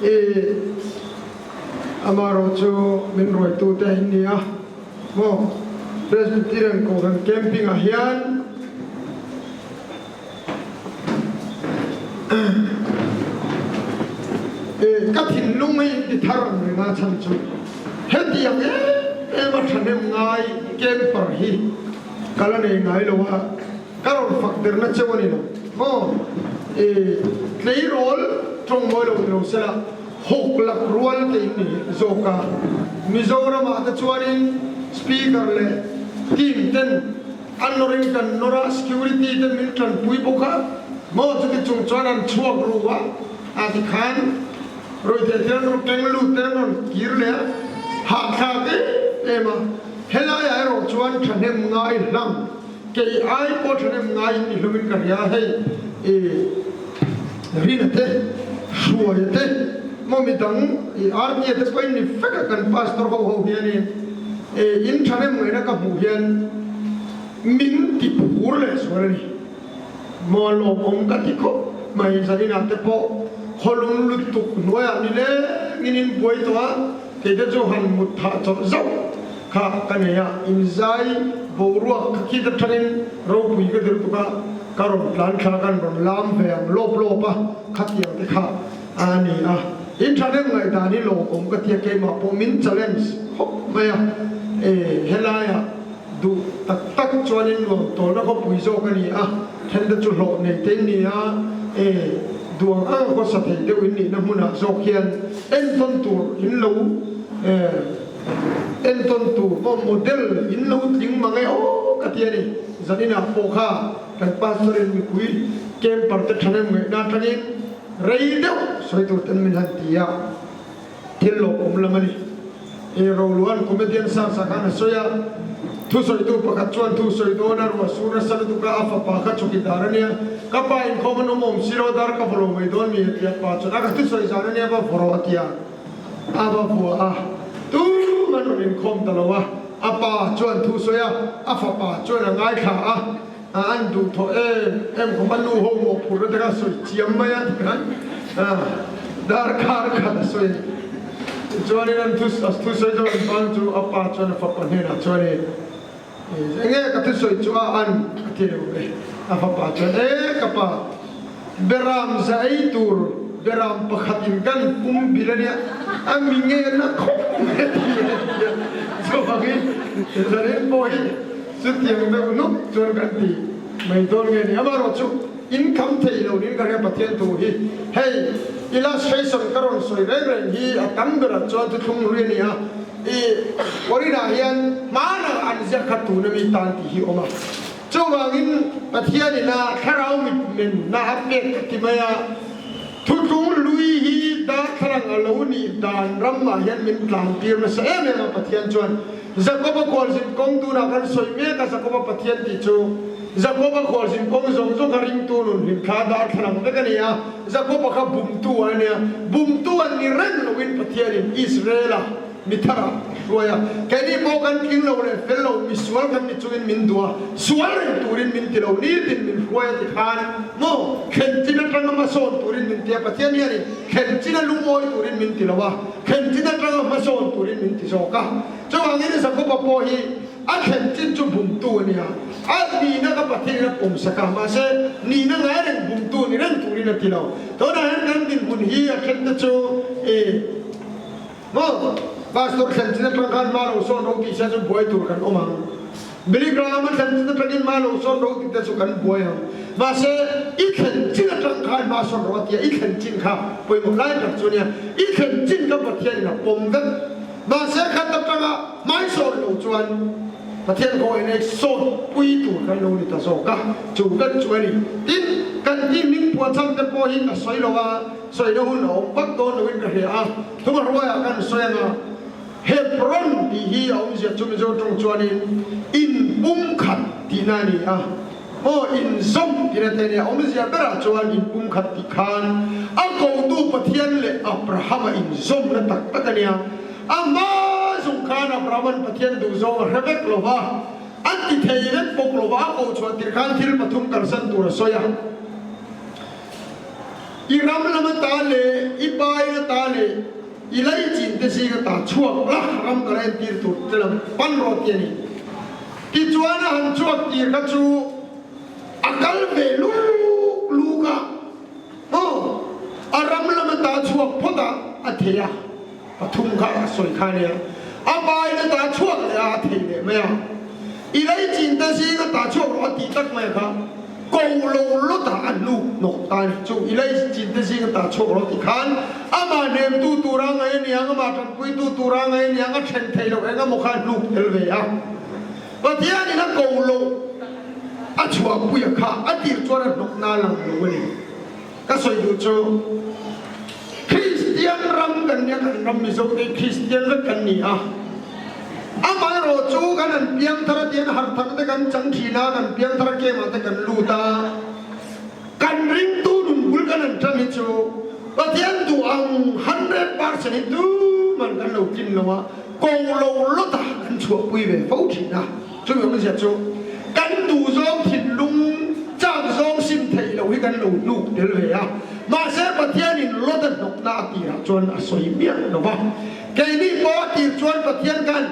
I amaherawhchu min ruaitute in ni a maw? Presbyterian Kohhran Camping ah hian I ka thinlung hi in ti thar ang reng a chhan chu hetiang em em a thahnem ngai camper hi ka la nei ngai lo a. Ka rawn fak derna cheu a ni lo maw? I tleirawl tawng mawi lo ni lo sela, hawk lak rual te in ni zawk a. Mizoramah te chuanin Speaker leh team ten an nawrin kan nawr a, security ten min tanpui bawk a maw? Chuti chung chuan an chhuak ru a, a ti khan ruihtheih thil an rawn keng lut ten an rawn kir leh a, hahthlak em em a. Helaiah erawh chuan thahnem ngai hlang. Kei ai pawh thahnem ngaiin i hlumin ka hria hei i Rina te, Hruaia te, maw midang i Arnia te pawhin ni vek a kan pastor ho ho hianin i in thahnem ngaihna ka hmuh hian min ti phur leh sual a ni. Maw lawmawm ka ti khawp mai zaninah te pawh khawlum lutuk hnuaiah ni lengin in buai tawh a, Kei te chu han mut thah chawlh zauh kha ka nei a, inzai boruak kha khit atangin ropui ka dir tuk a, ka rawn tlan thla kan rawn lam ve ang lawp lawp a, khatiang te kha a ni a. In thahnem ngaihdan hi lawmawm ka ti a, keimah pawh min challenge khawp mai a, e helaiah duh tak tak chuanin nuam tawlna khawpui zawk a ni a, then te chu hlawh nei te in ni a, e duang ang khawsa thei deuh in nihna hmunah zawk hian Entawn tur in lo entawn tur maw model in lo tling mang e aw ka ti a ni. Zaninah pawh kha kan pastor in mipui camper te thahnem ngaihna atangin rei deuh sawi tur ten min han ti a, thil lawmawm lam a ni. I Roluan comedian sang sa khan a sawi a, thusawitu pakhat chuan thu sawi dawn a ruah sur nasa lutuk a, a fapa kha chhuki dar a nia, ka pa inkhawm an awm awm si lo, dar ka vaw lo mai dawn mi a ti a, pa chuan a ka thusawi zan a nia va vaw rawh a ti a, a va vua a, tum an rawn inkhawm ta lo a, a pa chuan thu sawi a, a fapa chuan a ngaithla a, an duh thawh em em khawp a, nu ho mawhphurhna te kha sawi chiam mai a ti khan darkar khat a sawi tichuanin an thu sawi chu an bang chu a pa chuan a fapa hnenah chuanin enge ka thusawi chu a an a ti reuh ve a fapa chuan e ka pa beram za ei tur beram pakhat in kan pum bil a nia a mi nge na khawp mai a ti a ti a chuvangin zanin pawh hi Chutiang deuh nuk chuan kan ti mai dawn nge ni? Amaherawhchu in kham thei lo niin ka hria Pathian thu hi. Hei illustration ka rawn sawi reng reng hi a tam berah chuan thuthlung hlui a ni a, i Korinah hian hmanah an ziak kha tuna mi tan tih hi awm a. Chuvangin Pathianin a thlarau mitmenna a pek ka ti mai a, thuthlung hlui hi darthlalang a lo nih dan ramah hian min tlantir nasa em em a Pathian chuan. Jakoba khualzin kawng tunah kan sawi mek a, Jakoba Pathian tih chu Jakoba khualzin kawng zawng zawng kha ringtu nun hlim thla darthlalang vek a ni a, Jakoba kha bumtu a nia, bumtu an ni reng loin Pathianin Israela mi tharah a hruai a, keini pawh kan tling lo leh fel lo misual kan ni chungin min duh a, sual reng turin min ti lo, nitin min hruai a ti khan maw thlen chin atanga hmasawn turin min ti a, Pathian hianin thlen chin a lungawi turin min ti lo a. Thlen chin atanga hmasawn turin min ti zawk a. Chuvangin Jakoba pawh hi a thlen chin chu bumtu a nia. A nihna ka Pathianin a pawmsak a, mahse nihna ngai reng bumtu ni reng turin a ti lo. Tunah hian kan dinhmun hi a then te chu i maw Pastor thlen chin atang khan hma lo sawn ro tih sia chu buai tur kan awm ang. Billy Graham a thlen chin atangin hma lo sawn ro tih te chu kan buai ang. Mahse, i thlen chin atang khan hma sawn rawh a ti a, i thlen chin kha pawimawh lai tak chu a nia. I thlen chin kha Pathianin a pawm vek. Mahse, khat atanga hmai sawn lo chuan Pathian khaw in ei sawn pui tur kan lo ni ta zawk a, chu vek chu a ni. Tin, kan team hming puancham te pawh hi ka sawi lo a, sawina hun a awm vak dawn loin ka hria a, thunga hruaiah kan sawi ang a. Hebron tih hi a awmzia chu Mizo tawng chuanin inpumkhat tihna a ni a, aw inzawm tihna te a ni a, awmzia berah chuan inpumkhat tih khan a kotu Pathian leh Abrahama inzawmna tak tak a ni a, a hma zung khan Abrahaman Pathian duhzawng a hre vek lo va, a ti thei vek bawk lo va, a koh chhuah tir khan thil pathum kalsan tur a sawi a. I ram lam ata leh i pa in ata leh i laichin te zing ata chhuak la ram ka la entir tur che lam pan rawh ti a ni. Tichuan a han chhuak tir kha chu a kal ve luk luk a, aw a ram lam ata chhuak phawt a a thei a, pathum kha a sawi kha ania, a pa in ata chhuak leh a a thei leh mai a, i laichin te zing ata chhuak rawh a tih tak mai kha. Ko lo lawtah a hnuk hnawk ta a ni. Chu i lei chin te zing ata chhuak lo ti khan amah hnemtu tura ngaih a niang, amah tanpuitu tura ngaih a niang, a then theih loh eng emaw kha a hnuk tel ve a. Pathianin a ko loh a chhuahpuia kha a tir chuan a hnawk na lang lo a ni. Ka sawi duh chu Kristian ram kan nia, kan ram Mizo te hi Kristian vek kan ni a. Amaherawh chu kan han piang thar a tian harh thar te kan chang thin a, kan piang thar a camp ah te kan lut a, kan ringtu nun bul kan han tan hi chu Pathian duh ang 100% hi tuman kan lo tlin lo a, ko lo lawt a kan chhuahpui ve fo thin a. Chumi awmzia chu kan duh zawng thinlung chak zawng sim theih loh hi kan lo hnuk tel ve a, mahse Pathianin lawt a hnawkna a tirah chuan a sawi miah lo va. Keini pawh a tir chuan Pathian khan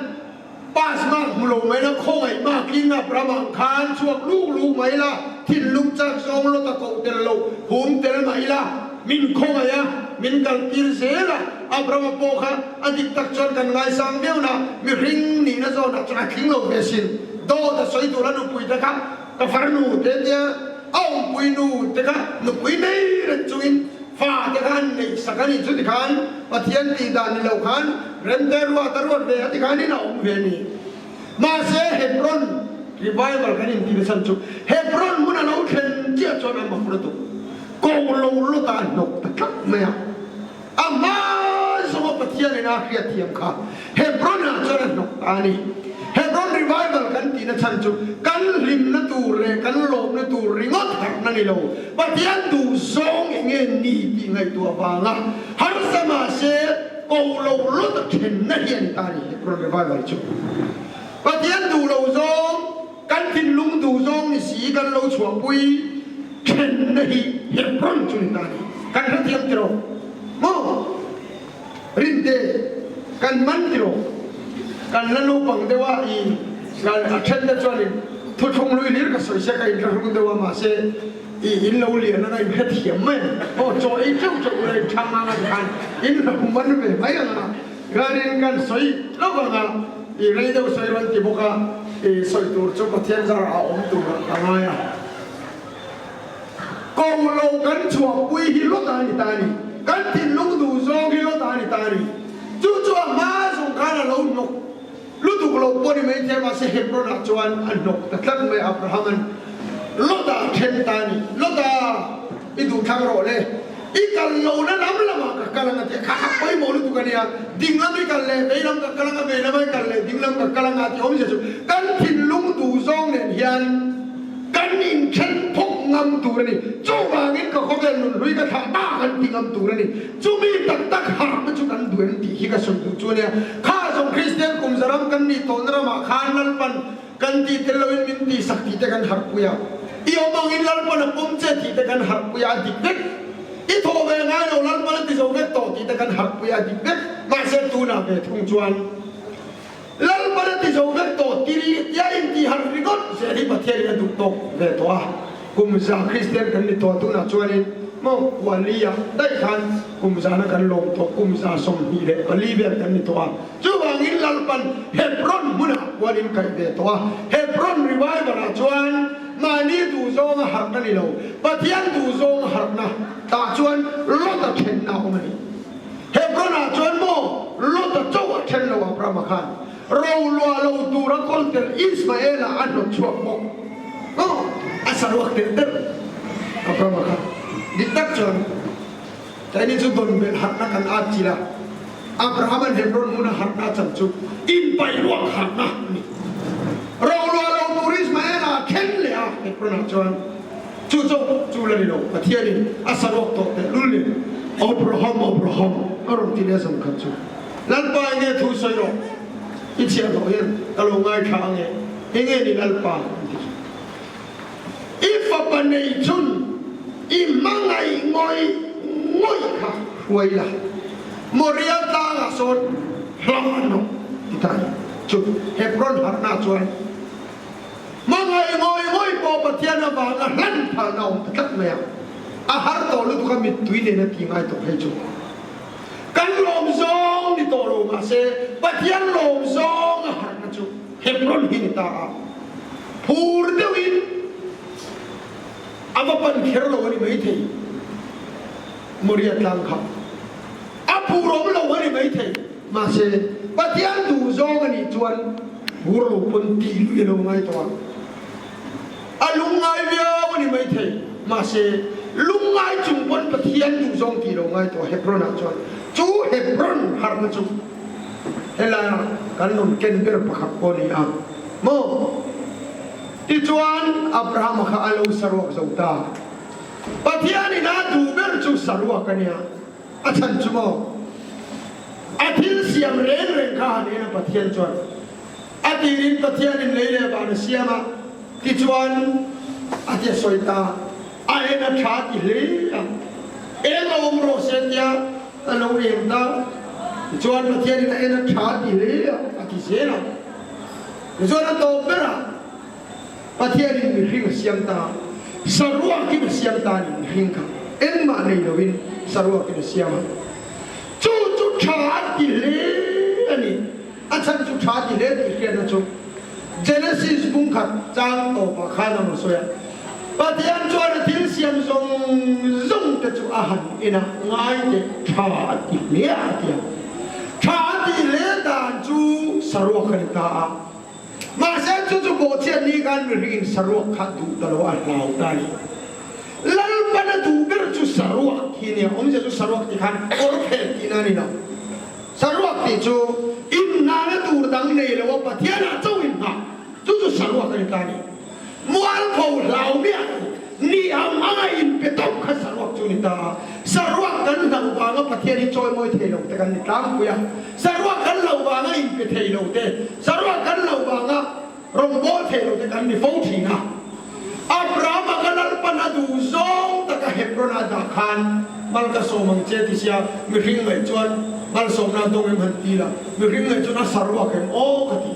pass mark hmu lo mai la, khawngaih mark in Abraham ang khan chhuak luk luk mai la, thinlung chak zawng lawt a koh tel lo, hum tel mai la, min khawngaih a, min kal tir zel a. Abraham-a pawh kha a dik tak chuan kan ngaisang viau na, mihring nihna zawnah chuan a tling lo ve sin. Dawt a sawi tur a nupui te kha ka farnu te tia a awmpui nu te kha nupui nei reng chungin Fa te khan neih sak a nih chu tikhan Pathian tih dan ni lo khan remte ruat a ruat ve a tikhan in a awm ve a ni. Mahse Hebron revival kan inti nasa chu Hebron hmun a lo thlen chiah chuan a mak lutuk. Ko lo lawt ah a hnawk ta tlat mai a. A hma zawnga Pathian in a hriat thiam kha Hebron ah chuan a hnawk ta a ni. Hebron revival kan tihna chhan chu kan hlimna tur leh kan lawmna tur ringawt harhna ni lo, Pathian duh zawng eng nge ni tih ngaihtuah vanga harsa mahse ko lo lawt a thenna hi a ni ta a ni Hebron revival chu. Pathian duh lo zawng, kan thinlung duh zawng ni si kan lo chhuahpui thenna hi Hebron chu ni ta a ni. Kan hrethiam tiraw? Maw? Rinte, kan man tiraw? Kan la naupang deuh a, i kan a then te chuanin thuthlung lui hlir ka sawi se ka inhlahrung deuh a, mahse i in lo lian anga in hrethiam mai ang. Aw, chaw ei teuh teuh ula in thang anga tikhan in lo man ve mai ang a, kanin kan sawi hlauh ang a, i rei deuh sawi rawn ti bawk a, i sawi tur chu Pathian zarah a awm tur a ngai a. Ko lo kan chhuahpui hi lawt a ni ta a ni. Kan thinlung duh zawng hi lawt a ni ta a ni. Chu chu a hma zawng khan a lo hnawk lutuk lo pawh ni mai thei mahse Hebron ah chuan a hnawk ta tlat mai Abraham-a'n Lawt ah a then ta a ni. Lawt a, i duh thlang rawh le. I kal lohna lam lamah ka kal ang a ti a, kha kha pawimawh lutuk a nia. Ding lam i kal leh vei lam ka kal ang a, vei lama i kal leh ding lam ka kal ang a ti awmzia chu kan thinlung duh zawng nen hian Kan inthen phawk ngam tur a ni. Chuvangin ka khawvel nunhlui ka thlah ta kan ti ngam tur a ni. Chumi tak tak harhna chu kan duh em tih hi ka sawi duh chu a nia. Kha zawng Kristian kum zaram kan nih tawhna ramah khan Lalpan kan tih tel loin min tihsak tih te kan harhpui a. I awm angin Lalpan a pawm che tih te kan harhpui a, a dik vek. I thawh ve ngai lo Lalpan a ti zo vek tawh tih te kan harhpui a, a dik vek. Mahse tunah ve thung chuan. Lalpan a ti zo vek tawh tiri tia intihharh ringawt zel hi Pathianin a duh tawk ve tawh a. Kum za Kristian kan ni tawh tunah chuanin maw Kuali-ah daih khan kum zana kan lawm tawh kum 24 vel kan ni tawh a. Chuvangin Lalpan Hebron hmunah kualin kaih ve tawh a. Hebron revival-ah chuan mahni duhzawnga harhna ni lo, Pathian duhzawnga harhna tah chuan Lot-a thenna a awm a ni. Hebron-ah chuan maw Lot-a chauh a then lo Abraham-a khan ro luah lo tur a kawl tel Ismael-a a hnawt chhuak bawk. Aw, a saruak tel tel Abraham-a khan. Dik tak chuan keini chu dawn belh harhna kan at chilh a, Abraham-a'n Hebron hmuna harhna a chan chu inpaih ruak harhna a ni. Ro luah lo tur Ismael-a a then leh a Hebron-ah chuan. Chu chauh chu la ni lo, Pathianin a saruak tawh teh lul nen, Abraham, Abraham, a rawn ti leh zan khat chu. Lalpa enge thu sawi rawh, i chhiah hlawh hian ka lo ngaithla ang e, enge ni Lalpa? an ti chu. I fapa nei chun i hmangaih ngawih. ngawih kha hruai la, Moria tlangah sawn hlang rawh ti ta ni. Chu Hebron harhna chuan hmangaih ngawih ngawih pawh Pathian avanga hlan phalna a awm ta tlat mai a, a har tawh lutuk a mittui nena ti ngai tawh phei chu. Kan lawm zawng ni tawh lo mahse Pathian lawm zawng a harhna chu Hebron hi ni ta a, phur deuhin a va pan kher lo a ni maithei. Moria tlang kha a phur awm lo a ni maithei mahse Pathian duh zawng a nih chuan phur lo pawn tih luih a lo ngai tawh a. A lungngai viau a ni maithei. Mahse, lungngai chung pawn Pathian duhzawng tih lo ngai tawh Hebron-ah chuan chu Hebron harhna chu helaia kan rawn ken ber pakhat pawh a ni a maw? Tichuan, Abrahama kha a lo saruak zo ta. Pathianin a duh ber chu saruak a nia. A chhan chu maw? A thil siam reng reng kha han en a Pathian chuan. A tirin Pathianin lei leh van a siam a, tichuan a ti a sawi ta, a en a tha ti hle a, eng a awm rawh se tia a lo eng ta, tichuan Pathianin a en a tha ti hle a, a ti zel a. Tichuan a tawp berah Pathianin mihring a siam ta, saruakin a siam ta a ni, mihring kha engmah nei loin saruakin a siam a, chu chu tha a ti hle a ni. A chhan chu tha ti hle tih hriatna chu Genesis bung khat chang tawpah khan a rawn sawi a, Pathian chuan a thil siam zawng zawng te chu a han en a, ngai teh tha a ti hle a ti a. Tha a tih hle dan chu saruak a ni ta a, mahse chu chu bawhchhiat ni khan mihringin saruak kha duh ta lo a hlau ta a ni. Lalpan a duh ber chu saruak hi a nia, awmzia chu saruak tih khan kawr phelh tihna a ni lo. Saruak tih chu inhnahna tur dang nei lo a Pathianah chauh inhnah chu chu saruak a ni ta a ni. Mualpho hlau miah lo ni ang anga inpe tawp kha saruak chu a ni ta a. Saruak kan hlauh vanga Pathian hi chawimawi thei lo te kan ni tlangpui a. Saruak kan hlauh vanga inpe thei lo te, saruak kan hlauh vanga rawngbâwl thei lo te kan ni fo thin a. Abrahama ka Lalpan a duh zawng taka Hebron-a dah khan mal ka sawm ang che ti sia, mihring ngaih chuan malsawmna dawng em han ti la, mihring ngaih chuan a saruak em aw ka ti.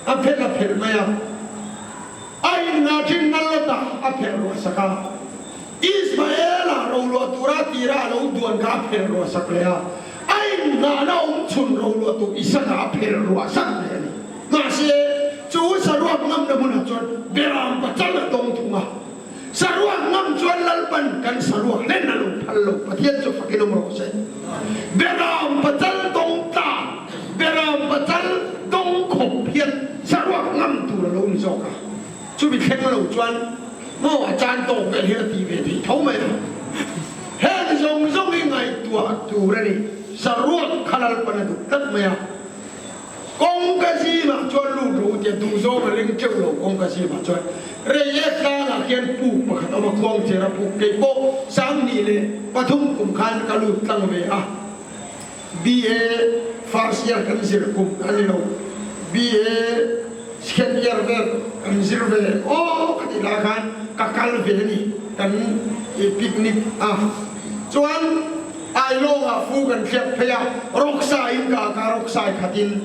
A phelh a phelh mai a, a innga thin nal lawt a, a phelh ruah sak a. Ismaela roluah tura tira a lo duan kha a phelh ruah sak leh a, a innghahna awm chhun roluah tur Isaka a phelh ruah sak leh a ni. Mahse, chu saruak ngamna hmunah chuan Beram pachal a tawng thung a. Saruak ngam chuan Lalpan kan saruak hlen a lo phal lo, Pathian chu fakin awm rawh se. Beram pachal tawng tlak, Beram pachal tawng khawp hian saruak ngam tur a lo ni zawk a. Chumi thleng lo chuan maw a chan tawk vel hian a ti ve thei tho mai a. Heng zawng zawng hi ngaihtuah tur a ni. Saruak kha Lalpan a duh tlat mai a. Kawngka zimah chuan lut rawh u tia duh zawng a ring teuh lo. Kawngka zimah chuan Reiek tlangah khian puk pakhat a awm a, khuangchera puk kei pawh 23 kum khan ka lut tlang ve a. BA first year kan zir kum a ni lo, BA second year vel kan zir ve aw ka tih lai khan ka kal ve a ni kan picnic a. Chuan Ailawngah fu kan thliak phei a, rawksa in ka ak a, rawksai khatin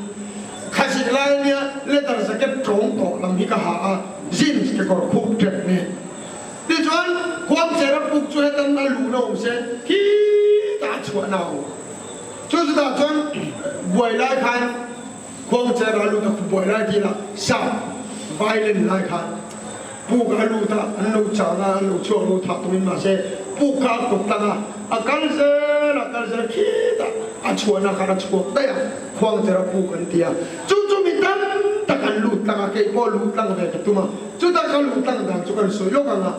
khasik lai ania leather jacket tawng tawh lam hi ka ha a, jeans kekawr khup tep nen. Tichuan khuangcher a puk chu hetan a luhna awm se khitah a chhuahna a awm. Chu chutah chuan buai lai khan khuangcher a lut a, buai lai tih lah sap violent lai khan puk a lut a, an lo chang a, an lo chhuak lo thah tumin mahse puk kha a kut tlang a, a kal zel a kal zel khitah a chhuahna khan a chhuak daih a, khuangcher a puk an ti a. Chu chu mi tam tak an lut tlang a, kei pawh luh tlang ve ka tum a, chuta ka luh tlang dan chu kan sawi lawk ang a,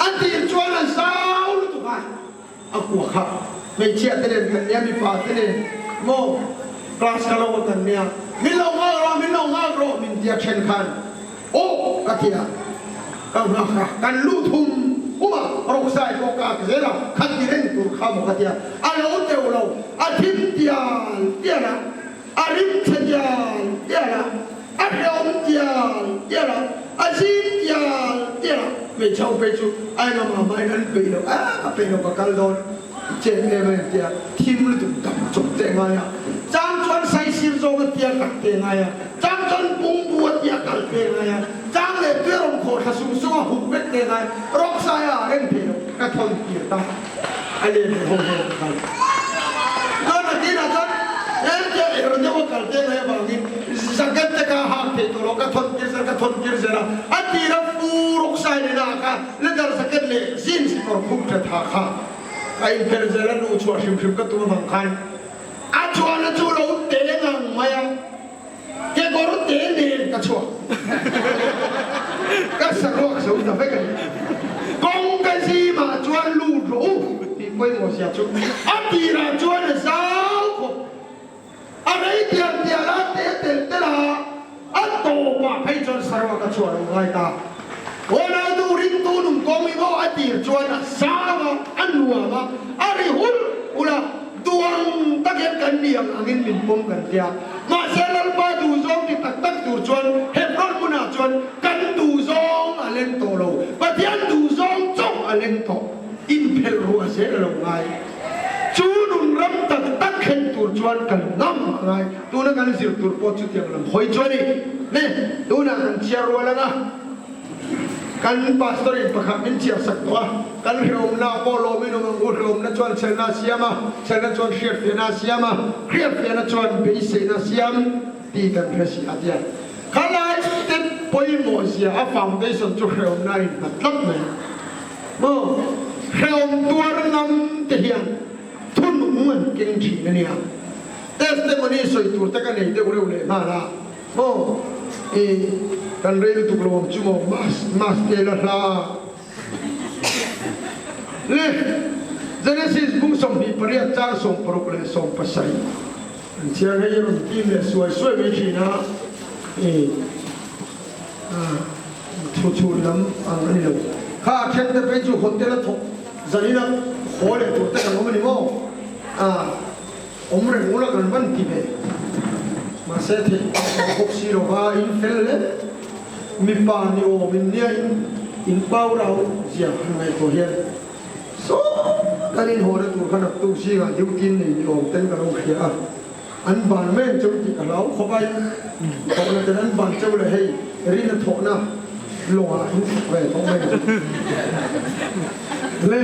a tir chuan a zau lutuk a, a kua kha hmeichhia te nen kan nia, mipa te nen maw class ka lo a kan nia, min lo nghak rawh, min lo nghak rawh min tia then khan aw ka ti a, ka nghak a, kan lut hum hum a, rawksai pawh ka ak zel a, khat ti reng tur kha maw ka ti a, a lo teuh lo, a thim tial tial a. A rim chhe tial tial a, a hreawm tial tial a, a zim tial tial a. Hmeichhe ho phei chu a engah mah mahin an peih lo, a ka peih lo ka kal dawn. I chen em em tia thim lutuk dam chawp te ngai a, chang chuan saisir zawng a tia kal te ngai a, chang chuan pungbu a tia kal te ngai a, chang leh tui rawn khawh thla sung sung a hup vek te ngai, rawk sai a rem thei lo, ka thawn tir ta a len leh ho ho ka kal. Chuan a tinah chuan em tia er deuh a kal te ngai avangin jacket te kha a hak thei tawh lo, ka thawn tir zel, ka thawn tir zel a, a tira fu rawk sai nena ka leather jacket leh jeans kawr khup tha tha kha a inphelh zel a, luh chhuah hrim hrim ka tum avang khan a chuan a chu lo te ngang mai a, kekawr te nen ka chhuak ka saruak zo ta vek a ni. Kawng ka zimah chuan lut rawh u tih pawimawh zia chu a tirah chuan a zau khawp. A rei tial tial a, te tel tel a, a tawpah phei chuan saruak a chhuah lo ngai ta. Aw du ringtu nung kawng i maw a tir chuan a sang a, a nuam a, a ri hul hul a, duang tak hian kan ni ang angin min pawm kan tia. Mahse Lalpa duhzawng ti tak tak tur chuan Hebron hmunah chuan kan duhzawng a leng tawh lo, Pathian duhzawng chauh a leng tawh, inphelh ruah zel a lo ngai. Chu nun ram tak tak thlen tur chuan kan ngam a ngai. Tuna kan zir tur pawh chutiang lam hawi chu a ni. Ne, tunah kan chhiar rual ang a, kan pastor in pakhat min chhiar sak tawh a, kan hrehawmna pawh lawmin awm ang u, hrehawmna chuan chhelna a siam a, chhelna chuan hriatfiahna a siam a, hriatfiahna chuan beiseina a siam tih kan hre si a tia. Khalai step pawimawh zia a foundation chu hrehawmna a innghat tlat mai. Maw hrehawm tuar ngam te hian thunung an keng thin a nia. Testimony sawi tur te ka nei deuh reuh leh nghal a. Maw i kan rei lutuk lo ang chu maw mas mas te la hla le Genesis bung 28 chang 60 leh 17 an chhiar hei rawn tim leh suai suai mai thin a i Thu chhun lam ang a ni lo. Kha a then te phei chu hotel a thawk zanin a haw leh tur te kan awm a ni maw? A awm reng ula kan van ti ve. Mahse theih tawh bawk si lo va in fel hle. Mipa ni awm in nia in in pau rau zia han ngaihtuah hian saw kan in haw na tur kha naktuk zingah duty nei ni awm ten ka lo hria a. An ban men cheu tih ka hlau khawp ai. Thawhna ten an ban cheu le hei rin a thawhna lawngah in thawk ve tawh mai ang. Le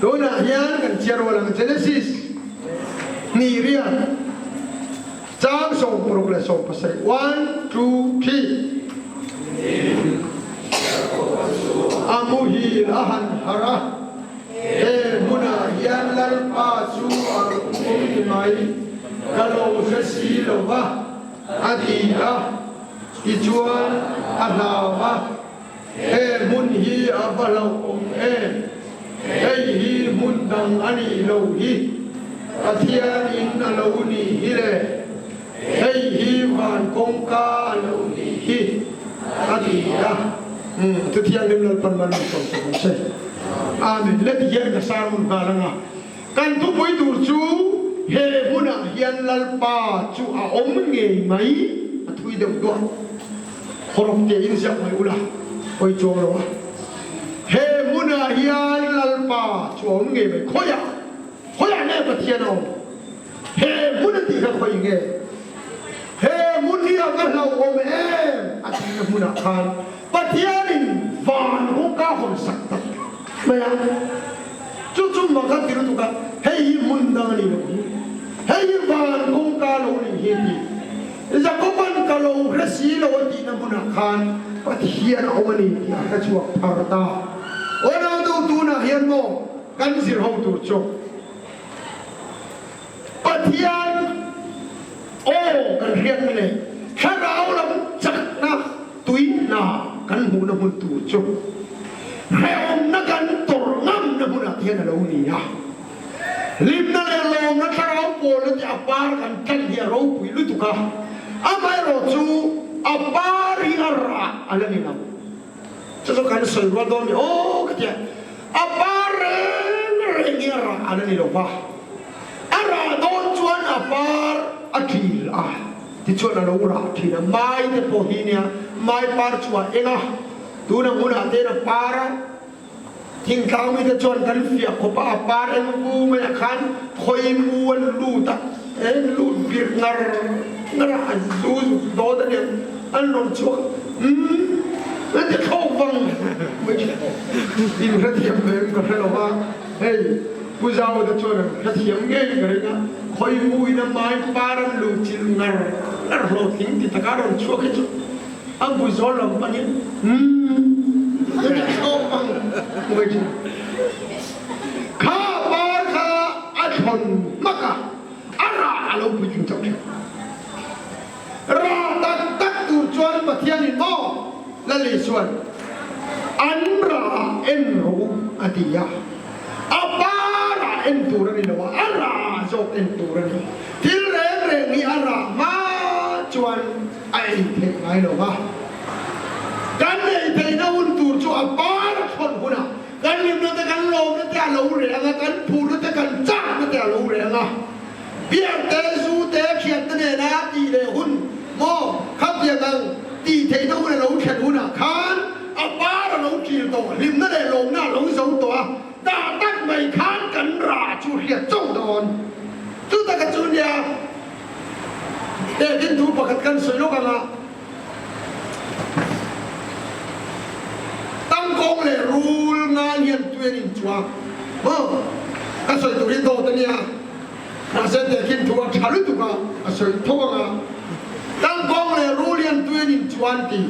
tunah hian kan chhiar rual ang Genesis hnih riat chang 60 leh 17 one two three A muhil a han harh a. He hmunah hian Lalpa chu a rawn awm ti mai, ka lo hre si lo va, a ti a. Tichuan, a hlau a, He hmun hi a va hlauhawm em? Hei hi hmun dang a nih lo hi, Pathianin a lo nih hi le, hei hi van kawngka a lo nih hi, a ti a. Umm, Chuthianghlim Lalpan mal min sawm sak ang che. Amen. Le ti hian ka sermon nghal ang a. Kan thupui tur chu he hmunah hian Lalpa chu a awm ngei mai a thui deuh duah. Hawrawp te in ziak mai ula pawi chuang lo a. He hmunah hian Lalpa chu a awm ngei mai. Khawiah? Khawiah nge Pathian a awm? He hmun a tih kha khawi nge? He hmun hi a va hlauhawm em? A tihna hmunah khan Pathianin van kawngka hawn sak tak mai a. Chu chu mak a ti lutuk a, hei hi hmun dang a ni loh hi, hei hi van kawngka lo nih hi a ti. Jakoban ka lo hre si lo a tihna hmunah khan Pathian a awm a ni tih a hre chhuak thar ta. Aw nautu tunah hian maw kan zir ho tur chu? Pathian aw kan hriatna leh thlarau lam chakna tui hna kan hmuhna hmun tur chu hrehawmna kan tawrh ngamna hmunah te hian a lo ni a. Hlimna leh lawmna thlarau pawlna te a par kan tlan hi a ropui lutuk a, amaherawh chu a par hi a rah a la ni lo. Chu chu kan sawi rual dawn ni aw ka tia. A par reng reng hi a rah a la ni lo va. A rah dawn chuan a par a ṭil a, tichuan a lo rah ṭhin a. Mai te pawh hi nia, mai par chu a eng a, tuna hmunah te hian a par a. Thingtlang mite chuan kan fiah khawp a, a par eng vu maiah khan khawi mu an lut a, an lut birh ngar ngar a, an zu zuk dawt a niang, an rawn chhuak a, umm an ti thlawk vang mai thin. In hrethiam ve em ka hre lo va, hei Pu Zau te chuan an hrethiam ngei ka ring a, khawi mu in a mai par an luh chilh ngar ngar hlawhtling ti taka rawn chhuak hi chu A bu zawl lam panin umm ka ti thlawk ang mai thin. Kha par kha a thlawn hmak a, a rah a lo puitling chauh thin. Rah tak tak tur chuan Pathianin maw Lal Isuan an rah en rawh u a ti a, a parah en tur a ni lo a, a rah zawk en tur a ni. Thil reng reng hi a rah hma chuan a ei theih ngai lo va. Kan ei theihna hun tur chu a par a thawn hunah kan hlimna te kan lawmna te a lo reh ang a, kan phurna te kan chakna te a lo reh ang a. Beer te, zu te, thiante nena tih leh hun maw khatiang ang tih theihna hun a lo thlen hunah khan a par a lo ṭil tawh, hlimna leh lawmna a lo zo tawh a, dah tak mai khan kan rah chu hriat chauh dawn. Chu taka chu nia. Tehkhin thu pakhat kan sawi lawk ang a, Tangkawng leh rul ngai hian tui an inchuak maw? Ka sawi tur hi dawt a nia, mahse tehkhin thu a tha lutuk a, a sawi tho ang a, Tangkawng leh rul hian tui an inchuan ti.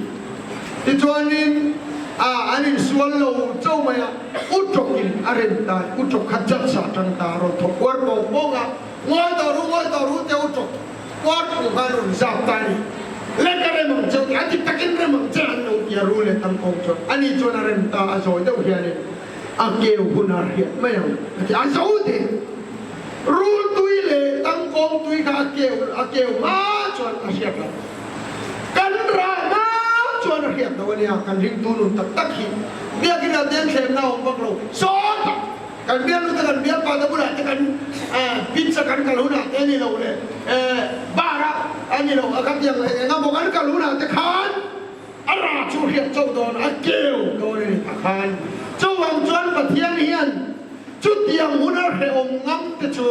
Tichuanin a an insual lo chauh mai a, Utawkin a rem ta, Utawk kha judge ah tang ta, a rawn thawk uar pawng pawng a, Ngawi tawh ru, ngawi tawh ru teu tawk kuar phu khan rawn zap ta a ni. Le ka rem ang cheu tih a ti takin rem ang che an lo ti a ru leh tam kawng chuan ani chuan a rem ta a zawi deuh hianin a keu hun a hriat mai ang a ti a zo teh. Rul tui leh tangkawng tui kha a keu a keu hma chuan a hriat lo. Kan rah hma chuan a hriat lo a nia kan ringtu nun tak tak hi biakin ah te an thlemna a awm vak lo sawtah Kan bialnu te kan bialpa te bulah te kan pizza kan kal hunah te a ni lo le bar ah a ni lo a ka tiang eng eng emaw kan kal hunah te khan a ra chu hriat chauh dawn a keu dawn a ni ta khan. Chuvang chuan Pathian hian chutiang huna hrehawm ngam te chu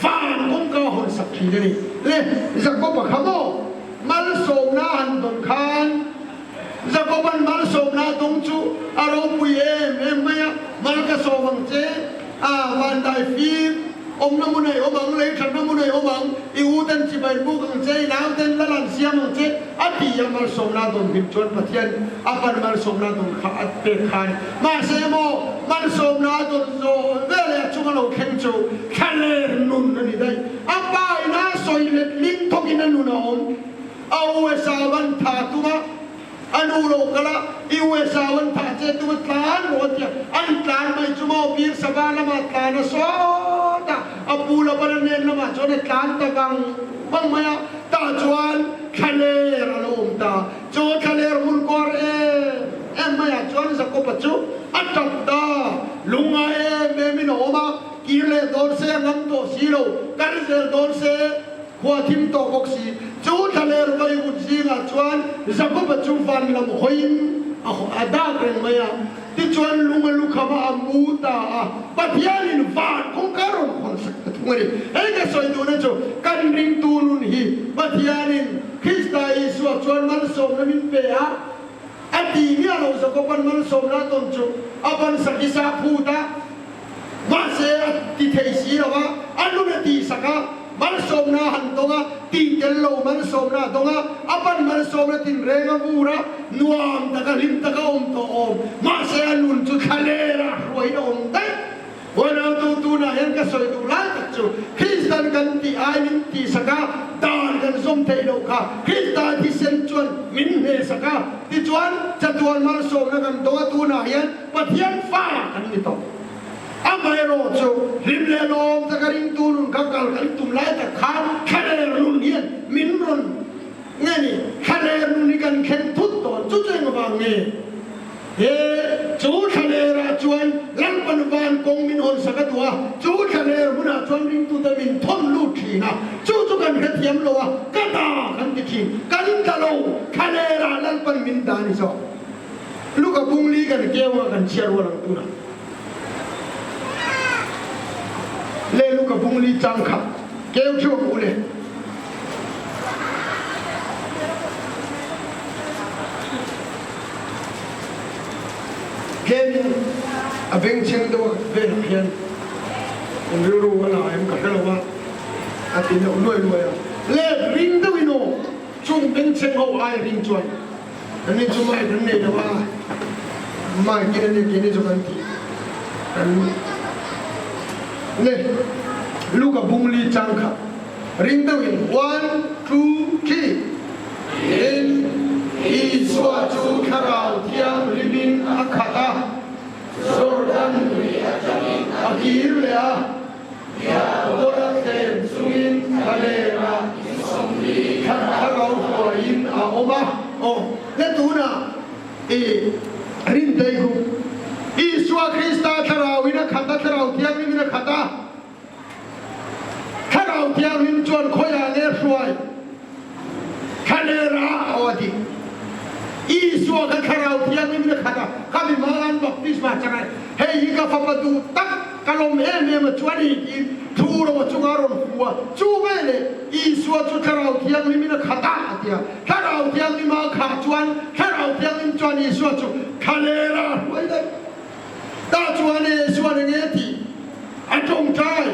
van kawngka hawn sak thin a ni. Le Jakob-a kha maw malsawmna a han dawn khan Jakoban malsawmna dawng chu a ropui em em mai a, mal ka sawm ang che, a vandai fim awmna hmun a i awm ang, lei thatna hmun a i awm ang, i u ten chibai buk ang che, i nau ten lal an siam ang che, a ti a, malsawmna dawn hlim chuan Pathian a pan malsawmna dawn kha a pek khan. Mahse maw, malsawmna dawn zawh veleh a chunga lo thleng chu thlaler nun a ni daih. A pa ina sawi letling thawkin a nun a awm. A USA van tha tum a, a nu lo kal a, i USA van tha che tum a tlan rawh a ti a, an tlan mai chu maw Bir Sabha lamah tlan a sawt a, a pu la ban a nen lamah chuan a tlan ta vang vang mai a, tah chuan thlaler a lo awm ta, chu thlaler hmun kawr em em maiah chuan Jakob-a chu a tap ta, lungngai em em in a awm a, kir leh dawn se a ngam tawh si lo, kal zel dawn se. Khua thim tawh bawk si. Chu thlaler vaivut zingah chuan Jakoba chu van lam hawiin a dak reng mai a. Tichuan lung a lukham a, a mu ta a. Pathianin van kawngka rawn khawn sak ta thung a ni. Hei ka sawi duhna chu kan ringtu nun hi Pathianin Krista Isua chuan malsawmna min pe a, a ti miah lo. Jakoba'n malsawmna a tawn chu a ban sak i sa phut a. Mahse a ti thei si lo a, a nun a tihsak a, malsawmna a han dawng a, tih tel lo malsawmna a dawng a, a pan malsawmna tinreng a vur a, nuam taka hlim taka awm tawh awm. Mahse a nun chu thlaler a hruaiin a awm daih. Huanautu tunah hian ka sawi duh lai tak chu Kristan kan tih ai min tihsak a, dan kan zawm theih loh kha Krista thisen chuan min hnehsak a, tichuan chatuan malsawmna kan dawng a, tunah hian Pathian fa kan ni tawh. Amaherawh chu hlim leh lawm taka ringtu nun kha kal kan tum lai tak khan thlaler nun hian min rawn nge ni? Thlaler nun hi kan thleng thut dawn. Chu chu engvang nge? He chu thlalerah chuan Lalpan van kawng min hawn sak a duh a, chu thlaler hmunah chuan ringtute min thawn lut thin a, chu chu kan hrethiam lo a, ka da kan ti thin. Kan tla lo, thlalerah Lalpan min dah a ni zawk. Luka bungli kan keu a kan chhiar rual ang tunah. bung li chang khat keu theuh ang u le. Tlemin a bengchheng deuh velah hian in rilru a la em ka hre lo a, a ti deuh luai luai a. Le ring deuhin aw, chung bengchheng ho aia ring chuan kan ni chu mic an nei lo a, mic in a nia keini chu kan tih kan le Luka bung li chang kha ring deuhin one two three. Tin, Isua chu Thlarau Thianghlimin a khat a, Jordan lui atangin a kir leh a, Diabola thlem chungin thlalera thlarau hruaiin a awm a. Aw, le tunah i rintei khu Isua Krista Thlarauin a khat a, Thlarau Thianghlimin a khat a. Thlarau Thianghlim chuan khawiah nge hruai? Thlalera aw a ti. Isua kha Thlarau Thianghlim in a khat a, ka mi hmang an baptisma chang a, hei hi ka fapa duh tak, ka lawm em em a chu a ni tiin thu ro a chungah a rawn hu a. Chu veleh Isua chu Thlarau Thianghlim in a khat a, a ti a. Thlarau Thianghlim a khah chuan Thlarau Thianghlim chuan Isua chu thlalera a hruai daih. Tah chuan Isuan eng nge tih a tawngtai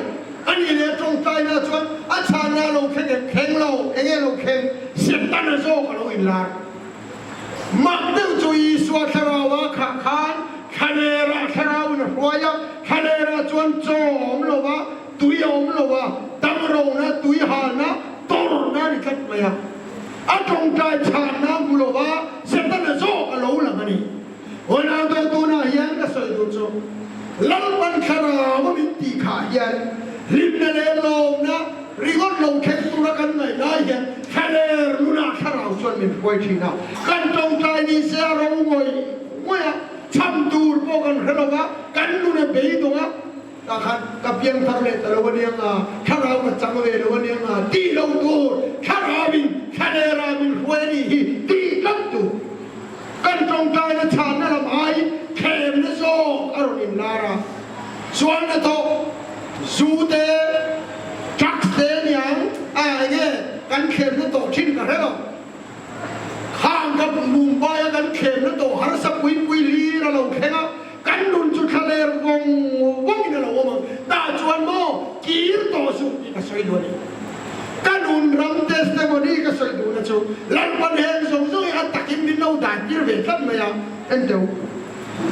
a nih leh a tawngtaina chuan a chhanna a lo thleng em? Thleng lo, eng nge lo thleng? Setana zawk a lo inlar. Mak deuh chu Isua thlarau a khah khan thlalerah thlarauin a hruai a, thlalerah chuan chaw a awm lo va, tui a awm lo va, damrona, tui halna, tawrhna a ni tlat mai a. A tawngtai chhanna a hmu lo va, Setana zawk a lo lang a ni. Unau dawt tunah hian ka sawi duh chu Lalpan thlarau a min tih khah hian hlimna leh lawmna ringawt lo thleng tura kan ngaih lai hian thlaler nunah thlarau chuan min hruai thin a, kan tawngtai ni se a ro ngawih ngawih a, cham tur pawh kan hre lo va, kan nun a beidawng a, tah khan ka piangthar leh ta lo a nia nga, thlarau ka chang ve lo a nia nga tih lo tur thlarauin thlalera min hruai a nih hi tih tlat tur. Kan tawngtaina chhanna lam aiin thlemna zawk a rawn inlar a, chuanna tawh zu te, drugs te aniang a enge kan thlemna tawh thin ka hre lo. Khang ka Mumbai a kan thlemna tawh harsa pui pui hlir a lo thleng a, kan nun chu thlaler vawng vawngin a lo awm ang. Tah chuan maw kir tawh suh tih ka sawi duh a ni. Ka nun ram testimony ka sawi duhna chu Lalpan heng zawng zawng hi a takin min lo dan tir ve tlat mai a, en teh u.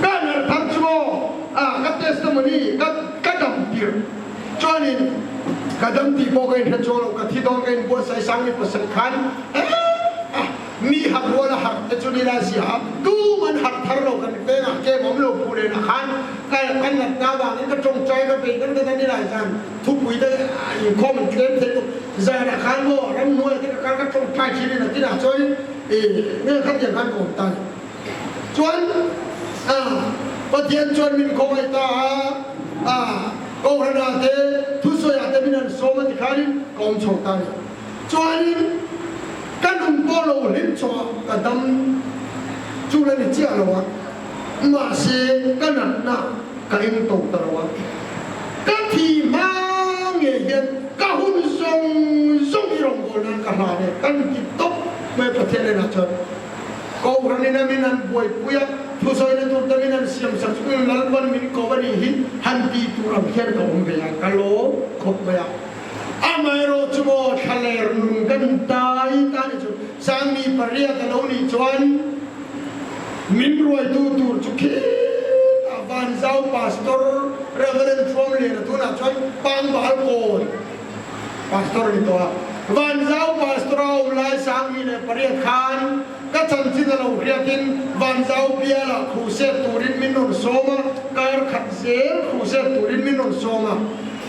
Ka ner thar chu maw a ka testimony ka ka dam tir chuanin ka dam tih pawh ka inhre chuang lo, ka thi dawn ka inbuatsaih sang ni pasal khan eh mi harh rual a harh te chu ni la zia a, tum an harh thar lo kan vengah kem awm lo phu nen ah khan ka ka natna avangin ka tawngtai ka bei kan ta ni lai zan. Thupui te inkhawm an tlem thei tuk. Zanah khan maw ramhnuai te ka kal ka tawngtai thin in a tinah chuan i nge khatiang khan ka awm ta ni. Chuan Pathian chuan min khawngaih ta a, Kohhran ah te thusawi ah te min han sawm a ti khanin ka awm chho ta ni. Chuanin ka nun pawh lo hlim chho a ka dam chu la ni chiah lo a, mahse ka natna ka eng to ta lo a, ka thi hma ngei hian ka hun zawng zawng i rawngbâwl nan ka hlan e, kan ti tawp mai Pathian enah chuan Kohhran in a min han buaipui a, thusawina tur te min han siam sak chu Lalpan min ko a nih hi han tih tur ang hian ka awm ve a, ka lawm khawp mai a. Amaherawh chu maw thlaler nun kan tai ta ni chu Sangmi pariat a lo nih chuan Min ruaitu tur chu khitah Vanzau Pastor Reverend Thuamliana tunah chuan Pangbal Kawn Pastor a ni tawh a. Vanzau Pastor a awm lai 18 khan ka chanchin a lo hriatin Vanzau bialah khuhset turin min rawn sawm a, kar khat zel khuhset turin min rawn sawm a.